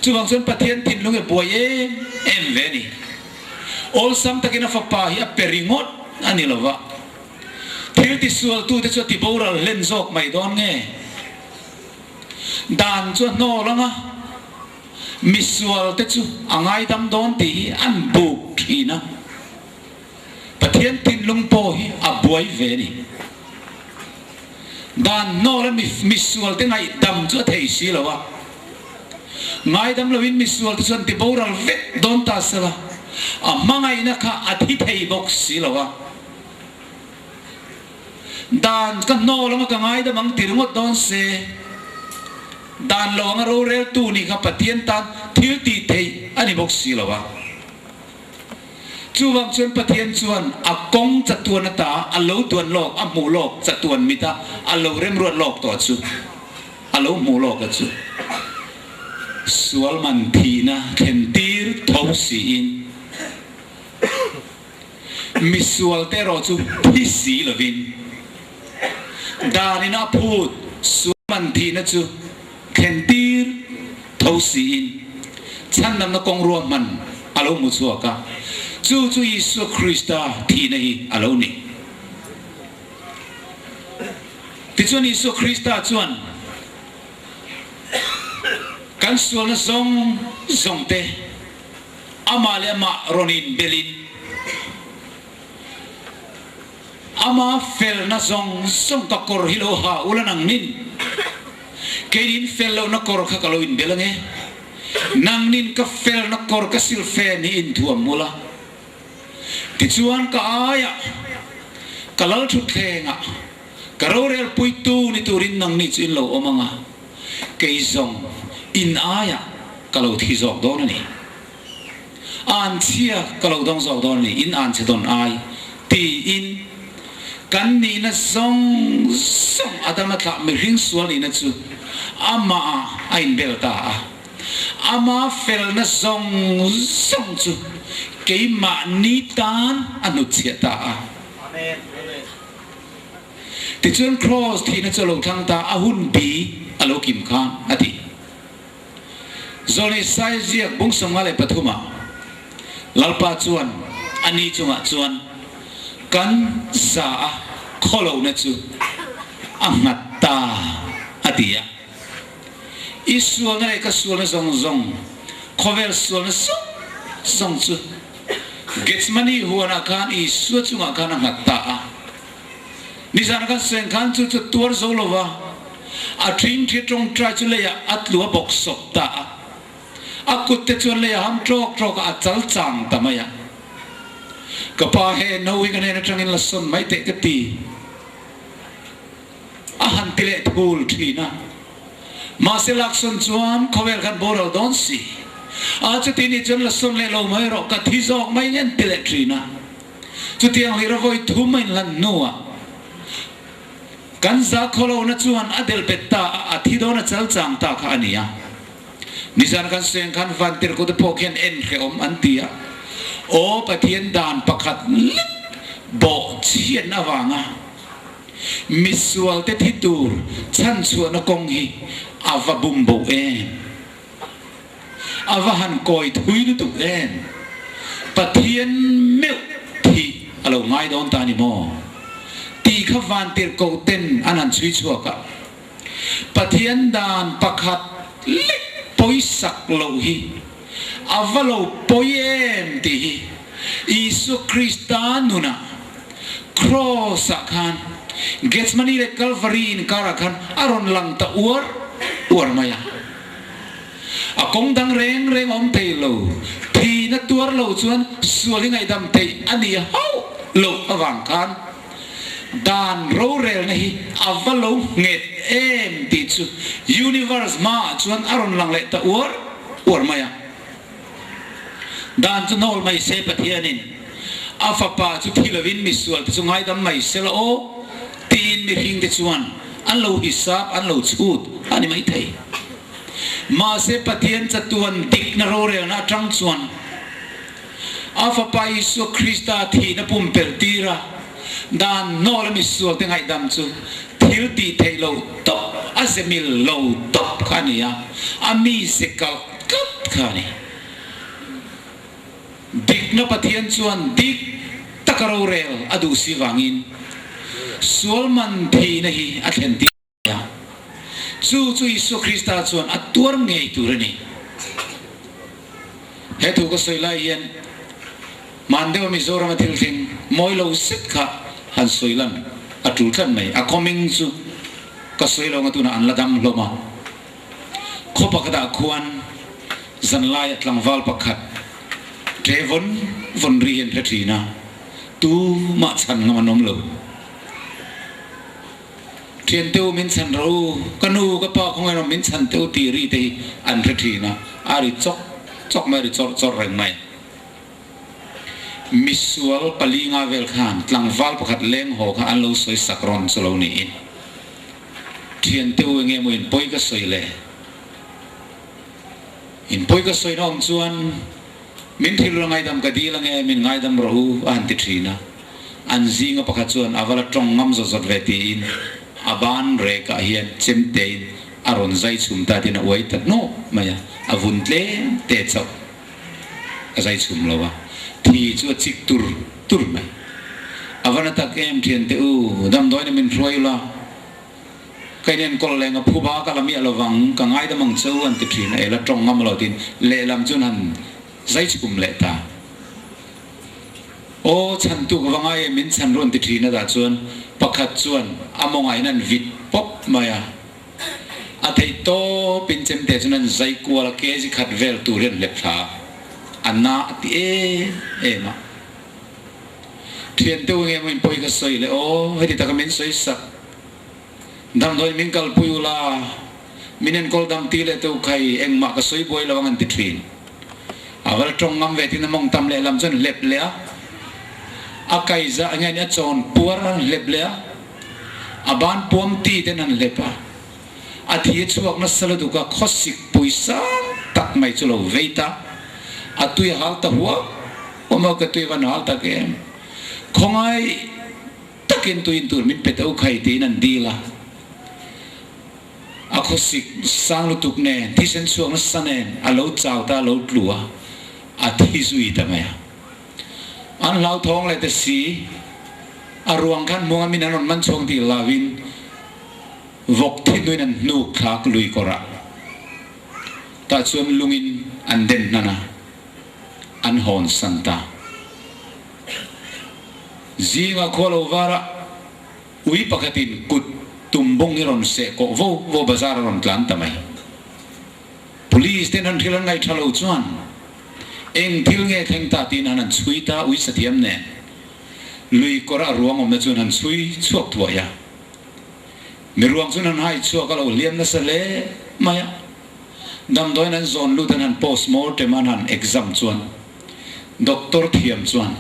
Chuvang chuan Pathian thinlung e buai em em ve a ni. Awlsam takin a fapa hi a pe ringawt a ni lo va. Thil tisualtute chu a ti boral hlen zawk mai dawn nge? Dan chu a hnawl ang a, misualte chu a ngaidam dawn tih hi an buk thin a. Pathian thinlung pawh hi a buai ve a ni. Dan hnawla misualte ngaihdam chu a thei si lo a. Ngaidam loin misualte chuan ti boral vek dawn ta sela, a hmangaihna kha a thi thei bawk si lo a. Dan ka hnawl anga ka ngaidam ang ti ringawt dawn se, dan lo anga roreltu nih kha Pathian tan thil tih theih a ni bawk si lo a. Chuvang chuan Pathian chuan a kawng chatuan ata a lo duan lawk, a hmuh lawk chatuan mita a lo remruat lawk tawh chu, a lo hmuh lawk a chu sual man thihna thlen tir tho siin, Misualte erawh chu thi si lovin danin a phut sual man thihna chu thlen tir tho siin chhandamna kawng ruahman a lo hmu chhuak a, chu chu Isua Krista thihna hi a lo ni. Tichuan Isua Krista chuan kan sualna zawng zawngte, Amah leh amah rawn inbelin ama felna zawng zawng ka kawr hi lo ha ula nangnin keinin fel lohna kawr kha ka lo inbel ange, nangnin ka felna kawr ka silfen hi inthuam ula, tichuan ka aiah ka lal thutthlengah ka rorel puitu ni turin nangni chu in lo awm anga. Kei zawng in aiah ka lo thi zawk dawn a ni. Anchhia ka lo dawng zawk dawn a ni, in anchhe dawn ai tiin kan nihna zawng zawng Adama thlah mihring sual nihna chu amah ah a inbel ta a. Ama felna zawng zawng chu keimahni tan a hnutchhiah ta a. Tichuan Kraws thihna chu a lo thlang ta, a hun bi a lo kim khan, a ti. Zawlnei Sai ziak bung 53 ah Lalpa chuan a ni chungah chuan kan za a khawlohna chu a nghat ta, a ti a. I sualna leh ka sualna zawng zawng, khawvel sualna zawng zawng chu Gethsemane huanah khan Isua chungah khan a nghat ta a. Nizan kan seng khan chu chu tuar zo lo va, a thingthi tawngtai chu leiah a tlu a bawk sawp ta a. A kut te chuan leiah ham tawk tawk a, a chal chang ta mai a. Ka pa he no hi ka hnen atangin la sawn mai teh ka ti. A han ti leh thul thin a. Mahse laksawn chuan khawvel khan boral dawn si. A chuti ni chuan la sawn leh lo mai rawh ka thi zawk mai nge an ti leh thin a. Chutiang hlira vawi thum a inlan hnuah kan zakhawlohna chuan a delh bet ta a, a thi dawn a chal chang ta kha a ni a. Nizan kan seng khan Vantirhkute pawh khian en hrehawm an ti a, Aw Pathian dan pakhat lek bawh chhiatna avanga misualte thi tur chhanchhuahna kawng hi a va bum bo em? A va han kawi thui lutuk em? Pathian meuh thih a lo ngai dawn ta ni maw? Tih kha vantirhkoh ten an han chhui chhuak a. Pathian dan pakhat lek pawisak loh hi a va lo pawi em tih hi Isua Krista nunah Kraws-ah khan Gethsemane leh Kalvari inkarah khan a rawn lang ta uar uar mai a. A kawng dang reng reng a awm thei lo. Thihna tuar lo chuan sual hi ngaihdam theih a nih hauh loh avang khan dan rorelna hi a va lo nghet em tih chu universe hmaah chuan a rawn lang leh ta uar uar mai a. Dan chu hnawl mai se Pathianin a fapa chu thi lovin misual te chu ngaidam mai se la aw tiin mihring te chuan an lo hisap an lo chhut a ni maithei. Mahse Pathian chatuan dikna rorelna atang chuan a fapa Isua Krista thihna pumpelh tir a, dan hnawl a misual te ngaihdam chu thil tih theih lo tawp a ze mil lo tawp kha a ni a, a mi ze kalh tlat kha a ni. Dikna Pathian chuan dik taka rorel a duh si vangin sual man thihna hi a thlen tir. A, chu chu Isua Krista chuan a tuar ngei tur a ni. He thu ka sawi lai hian hman deuha Mizorama thil thleng mawi lo zet kha han sawi lan a tul tlat mai. A khawming chu ka sawi lo anga tunah an la dam hlawm a. Khaw pakhatah khuan zanlaia tlangval pakhat ṭe vawn vawn ri hi an hre ṭhin a, tumah chhan ngam an awm lo. Thian teu min chhan rawh u, ka nu ka pa khawngaih rawh min chhan teu tih ri te hi an hre thin a, a ri chawk chawk mai, a ri chawrh chawrh reng mai. Misual pali nga vel khan tlangval pakhat leng haw kha an lo sawi sak rawn chu lo niin, Thian teu enge maw in pawi ka sawi le? In pawi ka sawi na awm chuan min thilul ngaidam ka dil ange, min ngaidam rawh u a han ti thin a. An zinga pakhat chuan a va la tawng ngam zawt zawt ve tiin a ban rekah hian chem tein a rawn zai chhum ta tiin a uai ta hnawk mai a, a vun tlem te chauh a zai chhum lo a, thi chu a chik tur tur mai. A va na tak em thiante u, damdawiin min hruai ula, ka inenkawl leng a phu ba ka la miah lovang, ka ngaidam ang che u an ti thin a, ela tawng ngam lo tiin lehlam chuan han zai chhum leh ta. Aw, chhantu ka va ngai em, min chhan rawn ti thin a dah chuan pakhat chuan a mawngaiin an vit pawp mai a, a theih tawpin chemte chuan an zai kual a, kg khat vel tur hi an hlep thla a, a na a ti em em a. Thiante u enge maw in pawi ka sawi le aw, heti taka min sawi sak, damdawi min kalpui ula, min enkawl dam ti leh teu khai engmah ka sawi buai lo ang an ti thin. A val tawng ngam ve tin a mawng tam lehlam chuan hlep leh a, a kaiza enge a nih a chawn puar an hlep leh a, a ban puam ti ten an hlep a, a thi a chhuak nasa lutuk a, khawsik pui sang tak mai chu lo vei ta, a tui a hal ta huam huam a, ka tui a van hal tak em, khawngai takin tuiin tur min pe teh u khai tiin an dil a. A khawsik sang lutuk nen, thisen chhuak nasa nen a lo chau ta, a lo tlu a, a thi zui ta mai a. An hlauthawng leh ta si, a ruang khan hmuang a min an rawn man chhuak tih lovin vawk thi hnuin an hnuk thlak lui kawr ah tah chuan lungin an den hnan a, an hawn san ta. Zinga khua lo var ah. Ui pakhatin kut tum bung hi rawn seh kawh vo vo bazar a rawn tlan ta mai. Police ten han thil an ngaih tha lo chuan eng thil nge thleng ta tiin han han chhui ta ui sathiam nen lui kawr a ruang awmna chuan han chhui chhuak thuai a. Mi ruang chuan han hai chhuak a lo hliam nasa hle mai a. Damdawiin an zawn lut an han post mortem an han exam chuan doctor thiam chuan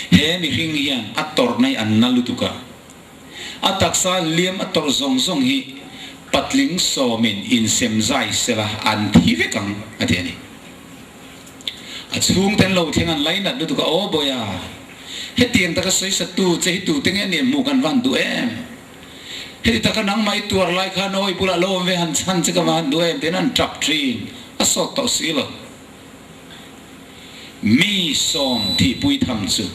He mihring hian a tawrhna hi an na lutuk a, a taksa liam a tawrh zawng zawng hi patling sawmin insem zai sela an thi vek ang a ti a ni. A chhungte an lo thleng an lainat lutuk a, Aw Bawiha, hetiang taka sawisattu che hi tute nge nia hmuh kan van duh em? Heti taka nangmah i tuar lai khan aw i bulah lo awm ve han chhan che ka va han duh em? tiin an tap thin, a sawt tawh si lo. Mi sawm thihpui tham chu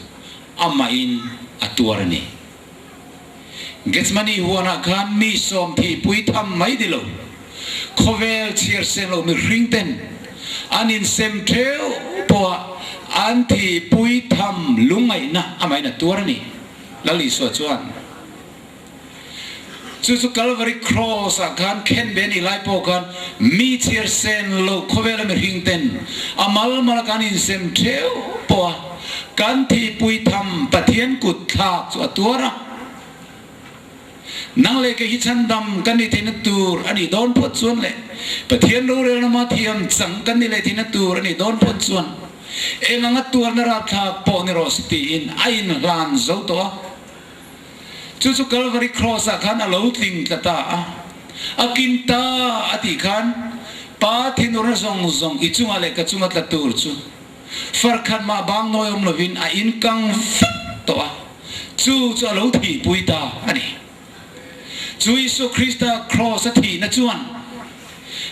amahin a tuar a ni. Gethsemane huanah khan mi sawm thihpui tham mai ni lo, khawvel chhiar seng lo mihring ten an insem theuh pawha an thihpui tham lungngaihna amahin a tuar a ni. Lal Isua chuan chu chu Calvary Cross ah khan khen ve ni lai pawh khan mi chhiar sen lo khawvela mihring ten a mal mala kan insem theuh pawha kan thihpui tham Pathian kut thlak chu a tuar a. Nang leh kei hi chhandam kan ni theihna tur a nih dawn phawt chuan leh Pathian rorelna ma thiam chang kan ni leh theihna tur a nih dawn phawt chuan eng anga tuarna rapthlak pawh ni rawh se tiin a inhlan zo tawh a. Chu chu Calvary Cross ah khan a lo tling tla ta a. A kin ta a tih khan Pa thinurna zawng zawng i chungah leh ka chunga tla tur chu Farkhat mah bang nawi awm lovin a inkang vek tawh a, chu chu a lo thihpui ta a ni. Chu Isua Krista Kraws a thihna chuan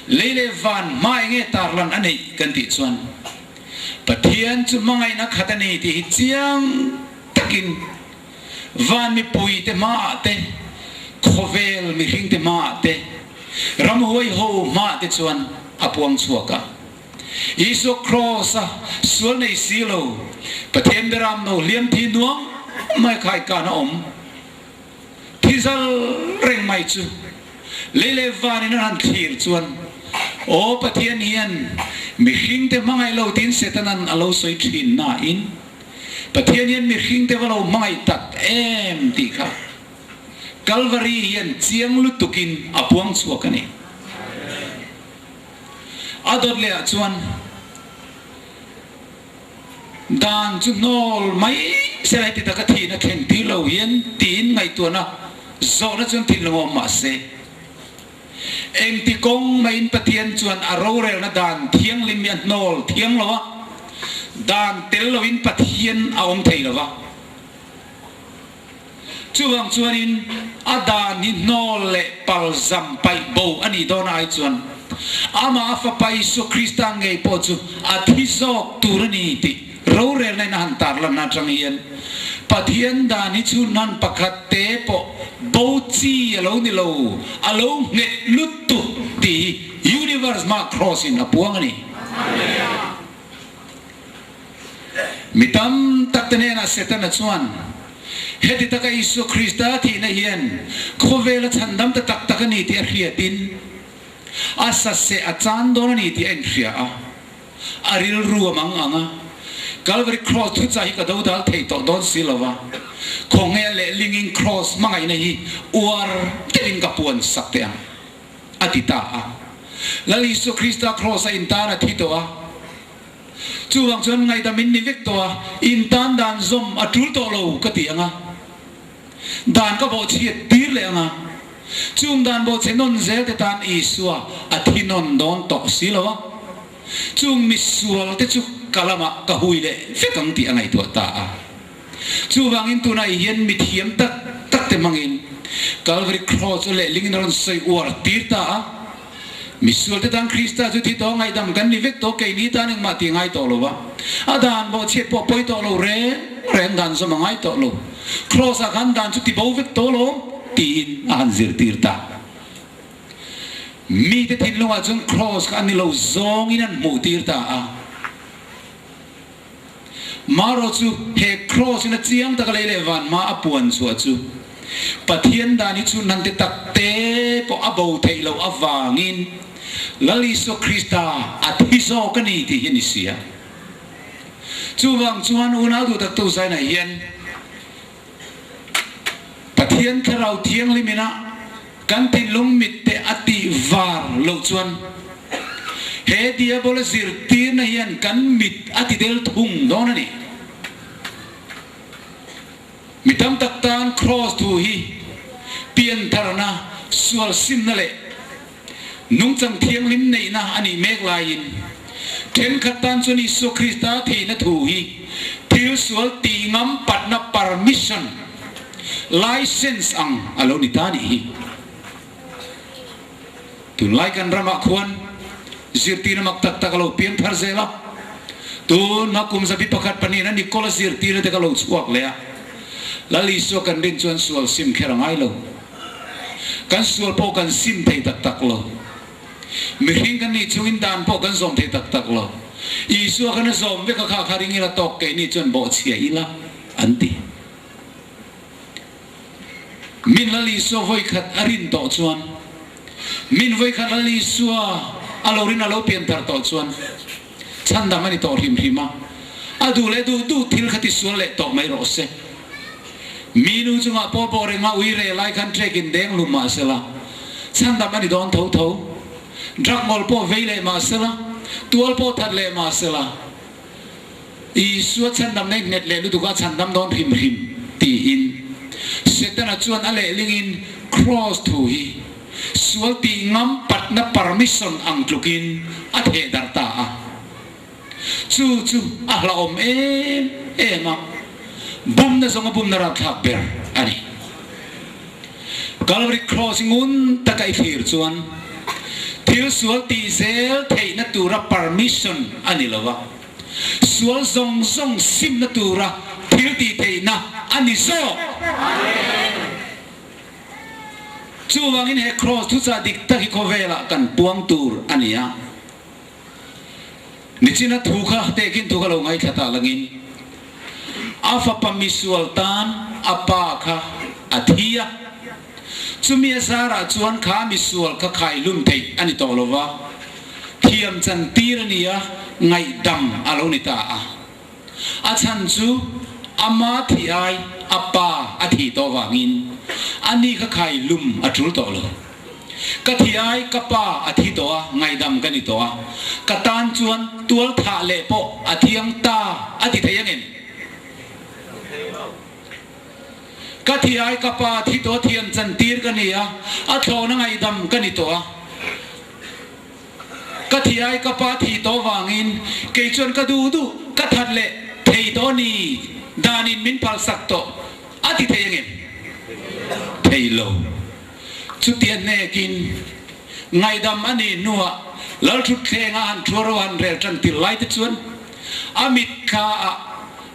lei leh van hma enge tarlan a neih kan tih chuan Pathian chu hmangaihna khat a ni tih hi chiang takin van mipui te hmaah te, khawvel mihring te hmaah te, ramhuai ho hmaah te chuan a puang chhuak a. Isua Kraws a sual nei si lo, Pathian beram no hliam thi nuam mai khai kan a awm. Thi zal reng mai chu lei leh van in an han thlir chuan, Aw Pathian hian mihring te hmangaih lo tiin Setanan a lo sawi thin nain, Pathian hian mihring te va lo hmangaih tak em tih kha Kalvari hian chiang lutukin a puang chhuak a ni. A dawt leh ah chuan dan chu hnawl mai se la heti taka thihna thleng tir lo hian tiin ngaihtuahna zawhna chuan thinlung a awm mah se engti kawng maiin Pathian chuan a rorelna dan thianghlim hi a hnawl thiang lo a, dan tel loin Pathian a awm thei lo va. Chuvang chuanin a dan hi hnawl leh palzam paih bo a nih dawn ai chuan amah a Fapa Isua Krista ngei pawh chu a thi zawk tur a ni tih rorelna in a han tarlanna atang hian Pathian dan hi chhunhan pakhat te pawh bo chi a lo ni lo, a lo nghet lutuk tih hi Universe hma Kraws in a puang a ni. Mi tam tak te hnenah Setana chuan, Heti taka Isua Krista thihna hian khawvela chhandam ta tak tak a ni tih a hriatin, a saseh a chan dawn a ni tih a inhria a, a rilru a mang ang a, Calvary Cross thuchah hi ka dodal thei tawh dawn si lo va, khawnge leh lingin Cross hmangaihna hi uar deuhin ka puan sak teh ang, a ti ta a. Lal Isua Krista Cross a intan a thi tawh a. Chuvang chuan ngaihdam in ni vek tawh a, in tan dan zawm a tul tawh lo ka ti ang a, dan ka bawhchhiat tir leh ang a, chung dan bawhchhe nawn zel te tan Isua a thi nawn dawn tawh si lo a, chung misual te chu ka lamah ka hui leh vek ang tih a ngaihtuah ta a. Chuvangin tunah hian mithiam tak tak te hmangin Calvary Cross chu lehlingin a rawn sawi uar tir ta a. Misual te tan Krista chu thi tawh ngaihdam kan ni vek tawh, keini tan engmah tih ngai tawh lo va, a dan bawhchhiat pawh pawi tawh lo reng reng dan zawm a ngai tawh lo. Cross ah khan dan chu ti bo vek tawh lawm tiin a han zirtir ta. Mite thinlungah chuan Cross kha a ni lo zawngin an hmuh tir ta a. Marawh chu he Cross in a chiang taka lei leh van hma a puan chhuah chu Pathian dan hi chhun han te tak te pawh a bo theih loh avangin Lal Isua Krista a thi zawk a ni tih hi a ni si a. Chuvang chuan unau duh tak tu zainah hian Pathian Thlarau Thianghlim ina kan thinlung mit te a tih var loh chuan he Diabola zirtirna hian kan mit a ti del thung dawn a ni. Mi tam tak tan Kraws thu hi piantharna, sual simna leh nungchang thianghlim neihna a nih mek laiin thenkhat tan chuan Isua Krista theihna thu hi thil sual tih ngam patna permission, license ang a lo ni ta nih hi. Tunlai kan ramah khuan zirtirna mak tak tak a lo piang thar zel a, tun hma kum zabi pakhat pahnihna Nicola zirtirna te ka lo chhuak leh a. Lal Isua kan rin chuan sual sim kher a ngai lo. Kan sual pawh kan sim thei tak tak lo. Mihring kan nih chungin dan pawh kan zawm thei tak tak lo. Isua khan a zawm vek a kha kha ring ila tawk keini chuan bawhchhia ila an ti. Min Lal Isua vawikhat a rin tawh chuan, min vawikhat Lal Isua a lo rin a lo pian thar tawh chuan chhandam a ni tawh hrim hrim a, a duh leh duh duh thil kha tisual leh tawh mai rawh se. Mi nu chungah pawh pawh renga ui reh lai khan trek in deng hlum mah sela, chhandam a ni dawn tho tho. Drug ngawl pawh vei leh mah sela, tual pawh that leh mah sela, Isua chhandam nei nghet leh lutuk a chhandam dawn hrim hrim tiin Setana chuan a lehlingin Kraws thu hi sual tih ngam patna permission ang tlukin a theh darh ta a. Chu chu a hlauhawm em em a, bumna zawnga bumna rapthlak ber a ni. Calvary Cross ngun taka i thlir chuan thil sual tih zel theihna tura permission a ni lo a, sual zawng zawng simna tura thil tih theihna a ni zawk. Chuvangin he Cross thuchah dik tak hi khawvelah kan puang tur a ni a. Nichina thu kha tehkin thu ka lo ngaithla ta langin a fapa misual tan a pa kha a thi a, chumi a zarah chuan kha misual kha khaihlum theih a ni tawh lo va, thiam chan tir a ni a, ngaihdam a lo ni ta a. A chhan chu ama thi ai a pa a thih tawh vangin a ni kha khaihlum a tul tawh lo. Ka thi ai ka pa a thi tawh a, ngaihdam ka ni tawh a, ka tan chuan tual thah leh pawh a thiang ta a ti thei angem? Ka thi ai ka pa a thi tawh a thiam chantir ka ni a, a thlawhna ngaihdam ka ni tawh a. Ka thi ai ka pa thi tawh vangin kei chuan ka duh duh ka that leh thei tawh ni danin min phalsak tawh a ti thei angem? Thei lo. Chutia hnekin ngaihdam a nih hnuah Lalthutthleng a han thuar a han rel tan tir lai te chuan a mit kha ah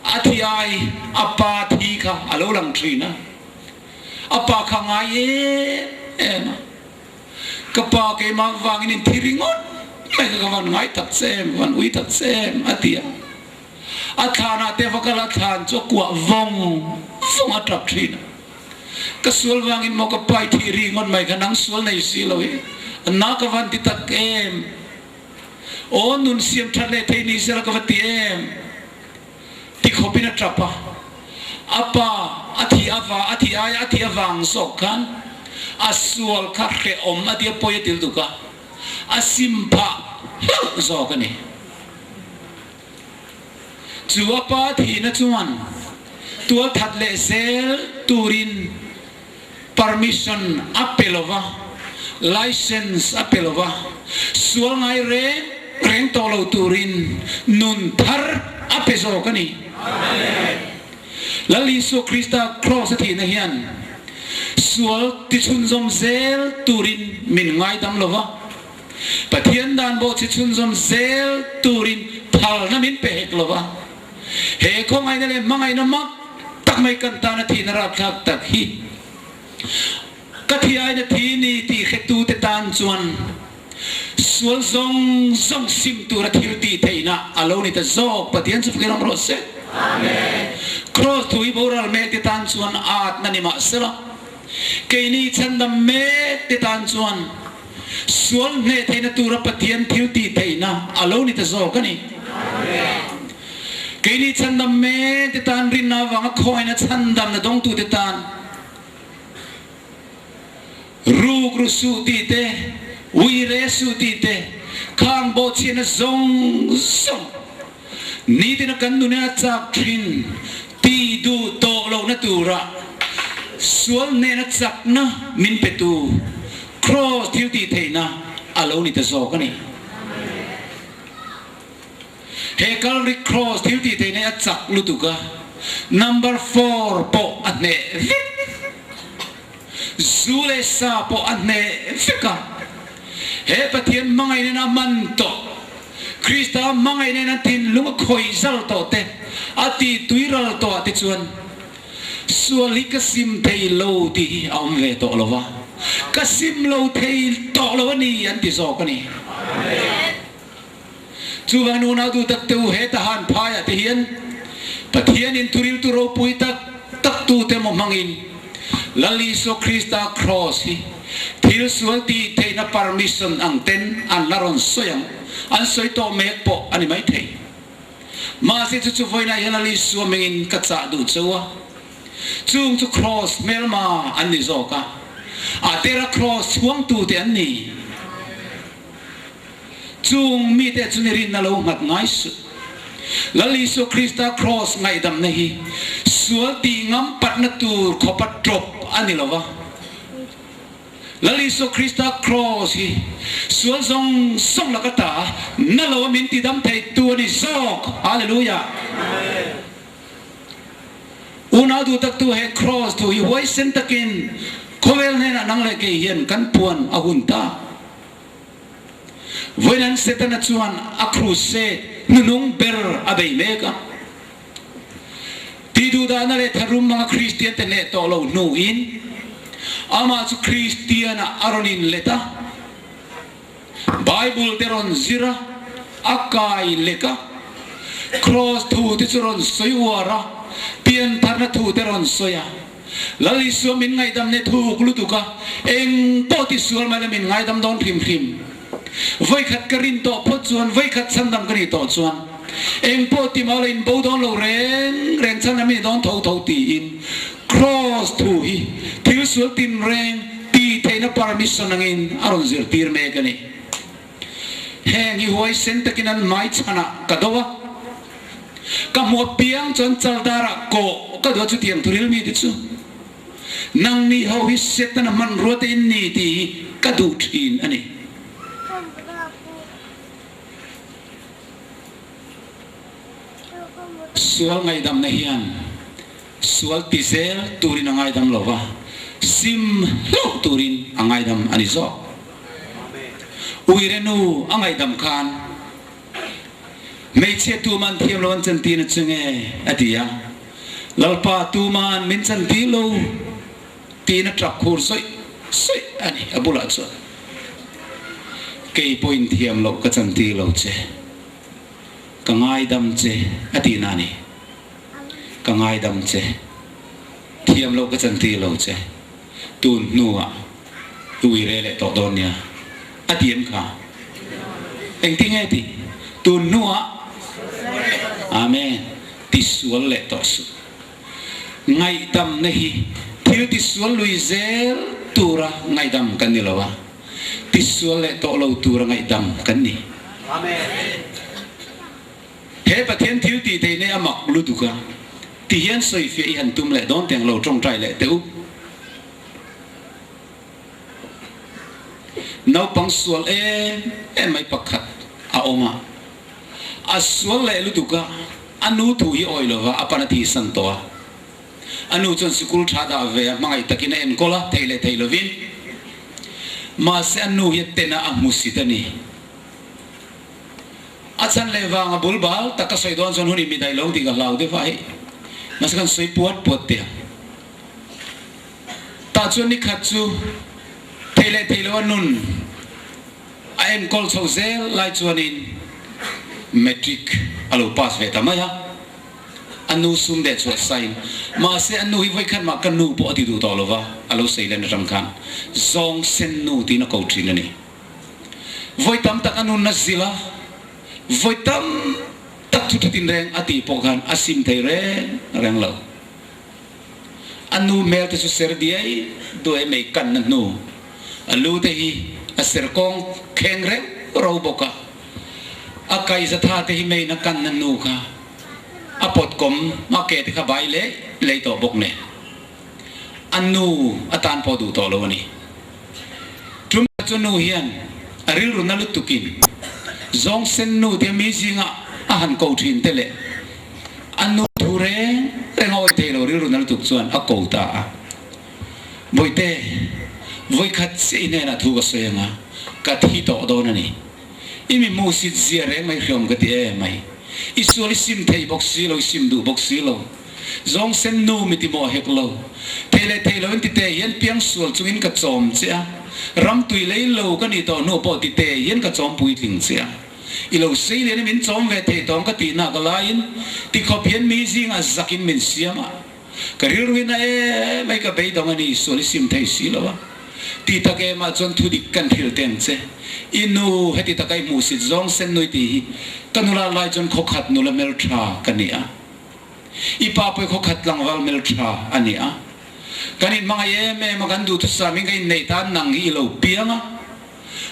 a thi ai a pa thi kha a lo lang thin a, a pa kha ngai em em a. Ka pa keimah vangin in thi ringawt mai kha ka van ngai tak che em, ka van ui tak che em a ti a. A thlanah te va kal a thlan chu a kuah vawng vawng a tap thin a. Ka sual vangin maw ka pa i thih ringawt mai kha nang sual nei si lo hi na ka van ti tak em. Aw nun siam that leh thei ni sela ka va ti em. Ti khawpin a tap a, a pa a thih ava a thih aia a thih avang zawk khan a sual kha hrehawm a tia pawi a til duk a, a sim phah hlauh zawk a ni. Chu a pa thihna chuan tual that leh zel turin permission a pe lo va, license a pe lo va, sual ngai reng reng tawh lo turin nun thar a pe zawk a ni. Lal Isua Krista Kraws a thihna hian sual tichhunzawm zel turin min ngaidam lo va, Pathian dan bawh chhunzawm zel turin phalna min pe hek lo va. He khawngaihna leh hmangaihna mak tak mai kan tana thihna rapthlak tak hi ka thiaina thi ni tih hretute tan chuan sual zawng zawng sim tura thil tih theihna a lo ni ta zawk. Pathian chu fakin awm rawh se. Kraws thu hi boral mek te tan chuan atna ni mah sela, keini chhandam mek te tan chuan Sual hneh theihna tura Pathian thil tih theihna a lo ni ta zawk a ni. Keini chhandam mek te tan rinna avanga khawngaihna chhandamna dawngtute tan ruk ru suh tih te, ui re suh tih te, khang bawhchhiatna zawng zawng nitina kan nune a chak thin ti duh tawh lohna tura sual hnehna chakna min petu Kraws thil tih theihna a lo ni ta zawk a ni. He Calvary Cross thil tih theihna hi a chak lutuk a, number four pawh a hneh vek. Zu leh sa pawh a hneh vek a. He Pathian hmangaihna in a man tawh, Krista hmangaihna in a thinlung a khawih zal tawh te, a tih tui ral tawh ah te chuan. Sual hi ka sim thei lo tih hi a awm ve tawh lo va, ka sim lo thei tawh lo a ni an ti zawk a ni. Chuvang nunau duh tak te u heta han phaiah te hian Pathianin thuriltu ropui tak tak tute maw hmangin Lal Isua Krista Kraws hi thil sual tih theihna permission ang ten an la rawn sawi ang, an sawi tawh mek pawh a ni maithei. Mahse chu chu vawiinah hian Lal Isua hmingin ka chah duh cheu a, chung chu Kraws hmelma an ni zawk a, a dera Kraws chhuangtute an ni. Chung mite chu ni rinna lo nghat ngai suh. Lal Isua Krista Kraws ngaihdamna hi sual tih ngam patna tur khawpa tawp a ni lo va. Lal Isua Krista Kraws hi sual zawng zawng laka ta na lo a min tidam theitu a ni zawk. Hallelujah! Unau duh taktu he Kraws thu hi huaisen takin khawvel hnenah nang leh kei hian kan puan a hun ta. Vawiin Setana chuan a crusade hnunung ber a bei mek a. Tihduhdahna leh tharum hmanga Kristian te hneh tawh lo hnuin amah chu Kristianah a rawn inlet a, Bible te rawn zir a, a kai lek a, Kraws thu te chu rawn sawi uar a, piantharna thu te rawn sawi a. Lal Isua min ngaihdam ne thuk lutuk a, eng pawh ti sual mai la min ngaidam dawn hrim hrim. Vawikhat ka rin tawh phawt chuan, vawikhat chhandam ka nih tawh chuan, eng pawh ti mau la in bo dawn lo reng reng chhandam i ni dawn tho tho tiin Kraws thu hi thil sual tinreng tih theihna permission angin a rawn zirtir mek a ni. Heng hi huaisen takin an hmai chhanah ka do a, ka hmu apiang chuan chaldar-ah kawh ka duh a, chutiang thuril mite chu nangni ho hi Setana hmanrua te in ni tih hi ka duh thin a ni. Sual ngaihdamna hian sual ti zel turin a ngaidam lo va, sim hlauh turin a ngaidam a ni zawk. Uire nu a ngaihdam khan hmeichhia tuman thiam lo an chantir na chu nge a ti a, Lalpa tuman min chantir lo tiin a tap khur sawih sawih a ni a bulah chuan. Kei pawhin thiam loh ka chantir lo che, ka ngaidam che a ti na a ni. Ka ngaidam che, thiam loh ka chantir lo che, tun hnuah i ui re leh tawh dawn nia, a ti em kha? Engtin nge ti? Tun hnuah Amen, tisual leh tawh suh. Ngaihdamna hi thil tisual lui zel tura ngaihdam kan ni lo a, tisual leh tawh lo tura ngaihdam kan ni. Amen. He Pathian thil tih theih nei a mak lutuk a, ti hian sawifiah i han tum leh dawn teng lo tawngtai leh teh u. Naupang sual em em mai pakhat a awm a, a sual leh lutuk a, a nu thu hi awi lova a pan a thihsan tawh a. A nu chuan sikul tha dah ve a hmangaih takin a enkawl a, thei leh thei lovin. Mahse a nu hi a ten a, a hmusit a ni. A chhan leh vang a bul bal tak ka sawi dawn chuan hun in mi daih lo tih ka hlau deuh a hei mahse kan sawi puat puat teh ang. Tah chuan ni khat chu thei leh thei lo a nun a enkawl chho zel lai chuanin matric a lo pass ve ta mai a, a nu sum deh chhuah sain mahse a nu hi vawikhat mah ka nu pawh a ti duh tawh lo va, a lo sei len atang khan zawng sen nu tiin a ko thin a ni. Vawi tam tak a nunna zil a, vawi tam tak thu thatin reng a tih pawh khan a sim thei reng reng lo. A nu hmel te chu ser diai duai mai kanna hnu, a lu te hi a ser kawng kheng reuh ro bawk a, a kaihza tha te hi meiin a kanna hnu kha a pawt kawm a ke te kha bai leh lei tawh bawk nen a nu atan pawh duh tawh lo a ni. Tum chu nu hian a rilru na lutukin zawng sen nu te mi zinga a han ko thin te leh a nu thu reng reng a awih thei lo rilru na lutuk chuan a ko ta a. Bawihte, vawikhat chiah i hnenah thu ka sawi anga ka thi tawh dawn a ni. I mi hmuhsit zia reng mai hriawm ka ti em mai. I sual i sim thei bawk si lo, i sim duh bawk si lo. Zawng sen nu mi ti maw hek lo. Thei leh thei loin tite hian piang sual chungin ka chawm che a, ram tui lei lo ka nih tawh hnu pawh tite hian ka chawm puitling che a. I lo sei lian i min chawm ve thei tawng ka tihnak laiin tikhawp hian mi zingah zakin min siam a. Ka rilruin a em ai ka beidawng a ni, sual i sim thei si lo a. Ti tak em ah chuan thudik kan hrilh teng che. I nu heti taka i hmuhsit zawng sen nui tih hi ka nula lai chuan khawkhat nula hmeltha ka ni a. I pa pawh i khawkhat tlangval hmeltha a ni a. Kan inhmangaih em em a, kan duhthusam in ka inneih tan nang hi i lo piang a.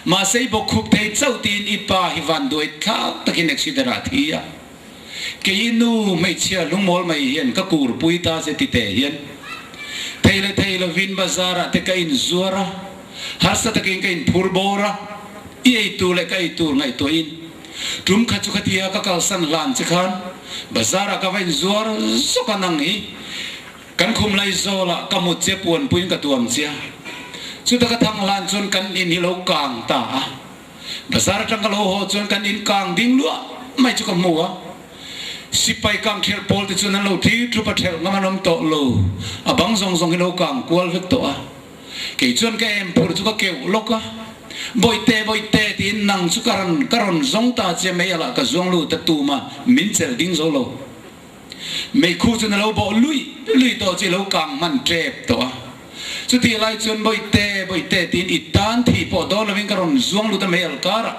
Mahse i bawkkhup thei chauh tiin i pa hi vanduai thlak takin accident ah a thi a. Kei i nu hmeichhia lungmawl mai hian ka kur pui ta che ti teh hian thei leh thei lovin bazar ah te ka in zuar a, harsa takin ka in phur bawr a, i ei tur leh ka ei tur ngaihtuah in tum khat chu khatia ka kalsan hlan che khan bazar ah ka va in zuar zawk a nang hi kan khum lai zawl ah ka mut che puan puiin ka tuam che a, chuta ka thang hlan chuan kan in hi lo kang ta a. Bazar atang ka lo haw chuan kan in kang ding luah mai chu ka hmu a, sipai kang thelh pawl te chuan an lo thlir thup a, thelh ngam an awm tawh lo, a bang zawng zawng hi lo kang kual vek tawh a, kei chuan ka em phur chu ka keuh lawk a, Bawihte, Bawihte tiin nang chu ka rawn ka rawn zawng ta che mai alah ka zuang lut a tuma min chelh ding zo lo. Meikhu chuan a lo bawh lui lui tawh chu i lo kang hman tep tawh a. Chutih lai chuan Bawihte, Bawihte tiin i tan thih pawh dawn lovin ka rawn zuang lut a mei al karah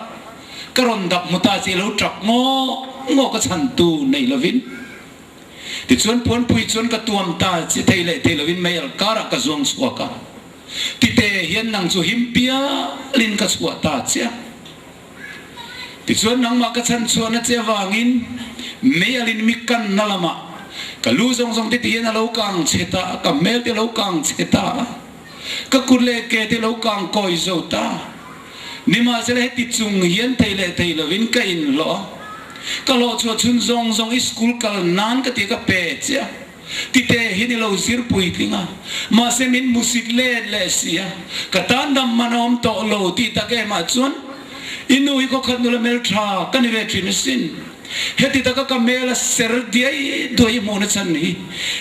ka rawn dap hmu ta che i lo tap ngawk ngawk a chhan tu nei lovin. Tichuan Puanpui chuan ka tuam ta che thei leh thei lovin mei al karah ka zuang chhuak a. Tite hian nang chu him pialin ka chhuah ta che a. Tichuan nangmah ka chhan chhuahna che avangin mei alin mi kanna lamah ka lu zawng zawng te ti hian a lo kang chhe ta a, ka hmel te a lo kang chhe ta a, ka kut leh ke te a lo kang kawi zo ta. Nimahsela heti chung hian thei leh thei lovin ka inhlawh a, ka hlawh chhuah chhun zawng zawng i school kal nan ka ti ka pe che a, tite hi ni lo zir puitling a, mahse min hmusit let leh si a, ka tan dam man a awm tawh lo tih tak em ah chuan i nu hi khawkhat nula hmeltha ka ni ve thin asin. Heti taka ka hmel a ser diai duai i hmuhna chhan hi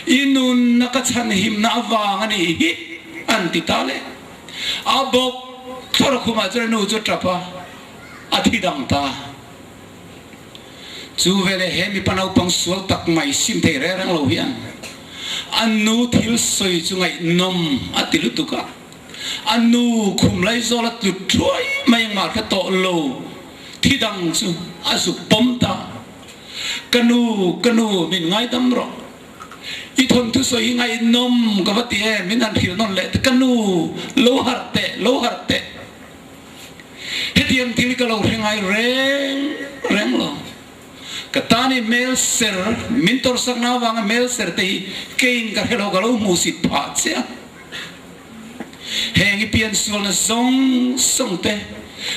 i nunna ka chhanhimna avang a nih hi an ti ta le. A bawk thlawr a khumah chuan a nu chu a tap a, a thi dang ta. Chu veleh he mipa naupang sual tak mai sim thei reng reng lo hian a nu thil sawi chu ngaihnawm a ti lutuk a, a nu khum laizawl a tlut thuai mai engmah hre tawh lo thi dang chu a zuk pawm ta. Ka nu, ka nu min ngaidam rawh. I thawnthu sawi hi ngaihnawm ka va ti em, min han hrilh nawn leh te, ka nu lo harh teh, lo harh teh. Hetiang thil ka lo hre ngai reng reng lo. Ka tan i hmel ser, min tawrhsakna avanga hmel ser te hi keiin ka hre lo, ka lo hmuhsit phah che a. Heng i piansualna zawng zawng te,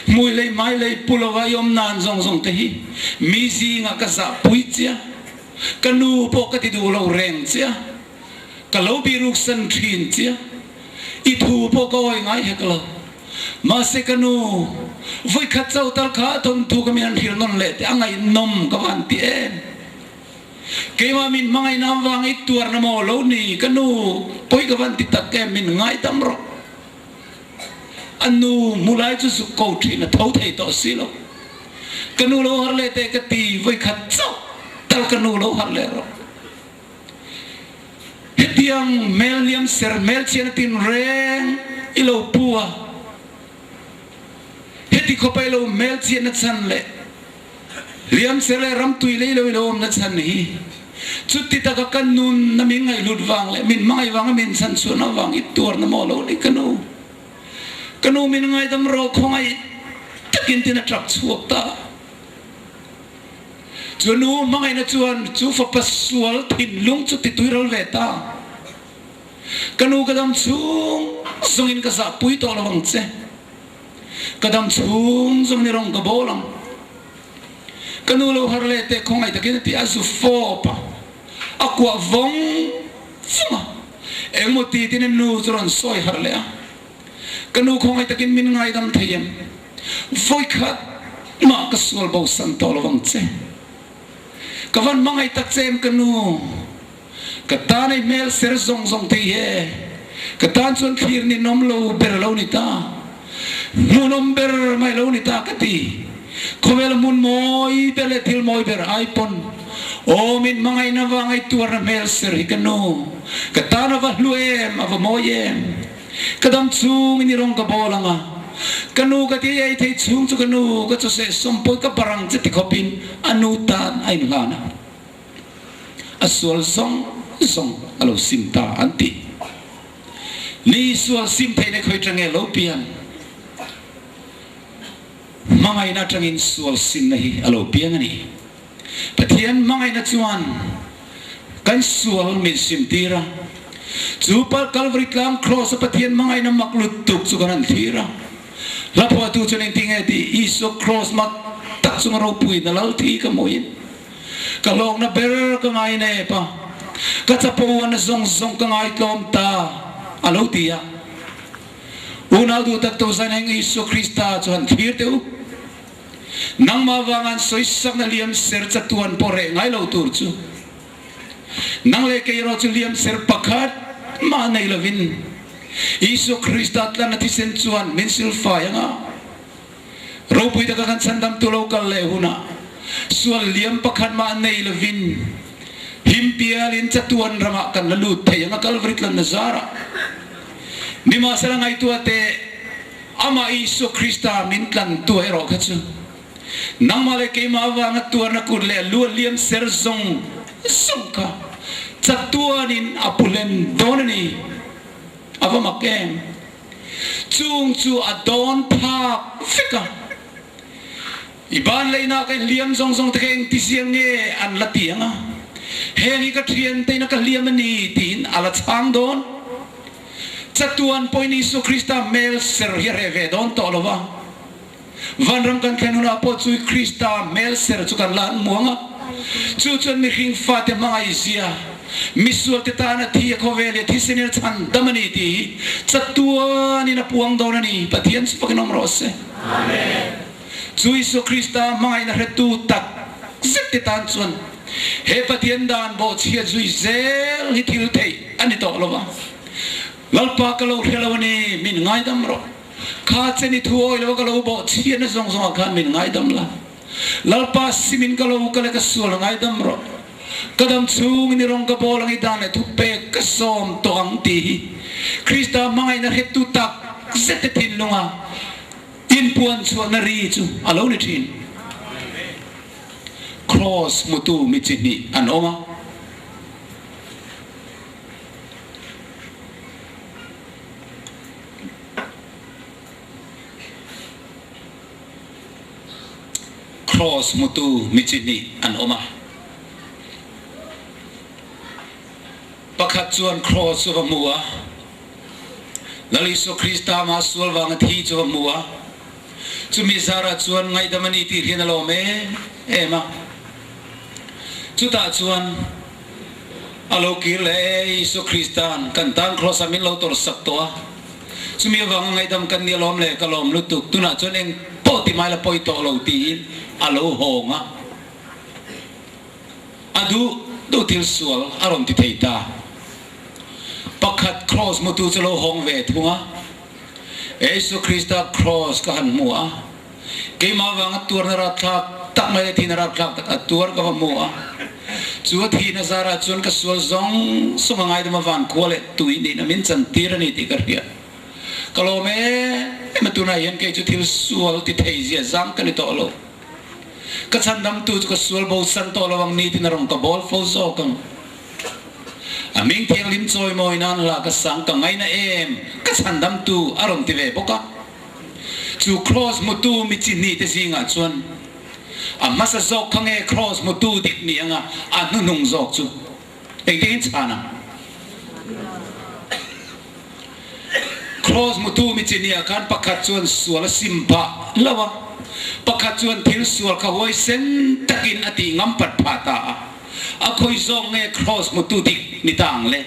hmui lei hmai lei pu lova i awm nan zawng zawng te hi mi zingah ka zahpui che a, ka nu pawh ka ti duh lo reng che a, ka lo bihruksan thin che a. I thu pawh ka awi ngai hek lo. Mahse ka nu, vawikhat chauh tal kha a thawnthu ka min an hrilh nawn leh teh a ngaihnawm ka van ti em. Keimah min hmangaihna avang i tuarna maw lo ni ka nu, pawi ka van ti tak em min ngaidam rawh. A nu hmu lai chu zuk ko thin a tho thei tawh si lo. Ka nu lo har leh teh ka ti, vawikhat chauh tal ka nu lo har leh rawh. Hetiang hmelhliam ser hmelchhian a tin reng i lo pu a, heti khawpa i lo hmelchhiatna chhan leh hliam ser leh ramtui lei lo i lo awmna chhan hi chuti taka ka nun na min ngaihhlut vang leh min hmangaih vanga min chhan chhuahna vang i tuarna maw lo ni ka nu. Ka nu min ngaidam rawh khawngaih takin tin a tap chhuak ta. Chu nu hmangaihna chuan chu fapa sual thinlung chu titui ral ve ta. Ka nu ka dam chhung zawngin ka zahpui tawh lo ang che. Ka dam chhung zawng ni rawng ka bawl ang. Ka nu lo har leh teh khawngaih takin a ti a, zu fawp a, a kuah vawng vawng a. Engmaw ti tin a nu chu rawn sawi harh leh a. Ka nu khawngaih takin min ngaidam thei em? Vawikhat mah ka sual bo san tawh lo ang che. Ka van hmangaih tak che em ka nu? Ka tan ei hmel ser zawng zawng thei he. Ka tan chuan thlir ninawm lo ber lo ni ta. Hmunawm ber mai lo ni ta ka ti. Khawvela hmun mawi ber leh thil mawi ber ai pawn awm in hmangaihna va ngaihtuarna hmel ser hi ka nu. Ka tan a va hlu em, a va mawi em. Ka dam chhungin i rawng ka bawl ang a, ka nu ka ti ei thei chhung chu ka nu ka chawseh sawmpawi ka barang che ti khawpin a nu tan a inhlan a. A sual zawng zawng a lo sim ta an ti. Ni sual sim theihna khawi tange lo pian? Hmangaihna atangin sual simna hi a lo piang a ni. Pathian hmangaihna chuan kan sual min sim tir a. Chu Kalvari tlang Kraws a Pathian hmangaihna mak lutuk chu kan han thlir a. Hla phuahtu chuan engtinge tih Isua Kraws mak tak chunga ropuiin a lal thi ka hmuhin Ka hlawkna ber ka ngai nep a, ka chapo a na zawng zawng ka ngaitlawm ta, a lo ti a. Unau duh tak to zan heng Isua Krista chu han thlir teh u. Nangmah vanga an sawisakna liam ser chatuan pawh reh ngai lo tur chu. Nang leh kei erawh chu liam ser pakhat mah nei lovin Isua Krista tlanna thisen chuan min silfai ang a. Ropui taka kan chhandamtu lo kal leh hunah sual liam pakhat mah nei lovin him pialin chatuan ramah kan la lut thei ang a, Kalvari tlanna zarah. Nimahsela ngaihtuah teh, Amah Isua Krista min tlantu erawh kha chu nangmah leh keimah avanga tuarna kut leh lu a liam ser zawng zawng kha chatuanin a pu hlen dawn a ni. A va mak em? Chung chu a dawn phak vek a. I ban leina ka hliam zawng zawng te kha engti ziang nge an la ti ang a? Heng hi ka thian teina ka hliam a ni tiin a la chhang dawn. Chatuan pawhin Isua Krista hmel ser hi a reh ve dawn tawh lo va. Vanram kan thlen hunah pawh chui Krista hmel ser chu kan la an hmu ang a, chu chuan mihring fate hmangaihzia, misualte tana thi a khawvel leh thisen in a chhan dam a ni tih hi chatuanin a puang dawn a ni. Pathian chu fakin awm rawh se. Chu Isua Krista hmangaihna hretu tak zet te tan chuan he Pathian dan bawhchhiat zui zel hi thil theih a ni tawh lo va. Lalpa ka lo hre lo a ni, min ngaidam rawh. Kha chen i thu awi lo a ka lo bawh chhiatna zawng zawngah khan min ngaidam la. Lalpa simin ka lo kal e ka sual a ngaidam rawh. Ka dam chhungin i rawng ka bawl ang i dan leh thupek ka sawm tawh ang tih hi Krista hmangaihna hrettu tak zet te thinlunga inpuan chhuahna ri chu a lo ni thin. Kraws hmutu mi chi hnih an awm a. Kraws hmutu mi chi hnih an awm a. Pakhat chuan kraws chu va hmu a, Lal Isua Krista mah sual vanga thi chu va hmu a, chumi zarah chuan ngaihdam a ni tih hian a lawm em em a. Chutah chuan a lo kir leh e, Isua Krista'n kan tan kraws-ah min lo tawrhsak tawh a, chumi avanga ngaihdam kan ni alawm le, ka lawm lutuk, tunah chuan eng pawh ti mai la pawi tawh lo tiin a lo hawng a, a duh duh thil sual a rawn ti thei ta. Pakhat kraws hmutu chu lo hawng ve thung a, Isua Krista kraws ka han hmu a, Keimah avanga tuarna rapthlak tak mai leh thihna rapthlak tak a tuar ka va hmu a. Chu a thihna zarah chuan ka sual zawng zawng a ngaidam a van khua leh tui nihna min chantir a ni tih ka hria. Ka lawm em a, tunah hian kei chu thil sual ti thei zia zang ka ni tawh lo. Ka chhandamtu chu ka sual bo san tawh lo ang ni tin a rawn ka bawl fo zawk ang. A hming thianghlim chawimawi nan hla ka sang ka ngaina em, ka chhandamtu a rawn ti ve bawk a. Chu kraws hmutu mi chi hnih te zingah chuan a hmasa zawk kha nge kraws hmutu dik ni anga a hnuhnung zawk chu engtin chhan ang? Kraws hmutu mi chi hnih ah khan pakhat chuan sual a sim phah lo a, pakhat chuan thil sual kha huaisen takin a tih ngam pat phah ta a, a khawi zawk nge kraws hmutu dik ni ta ang le?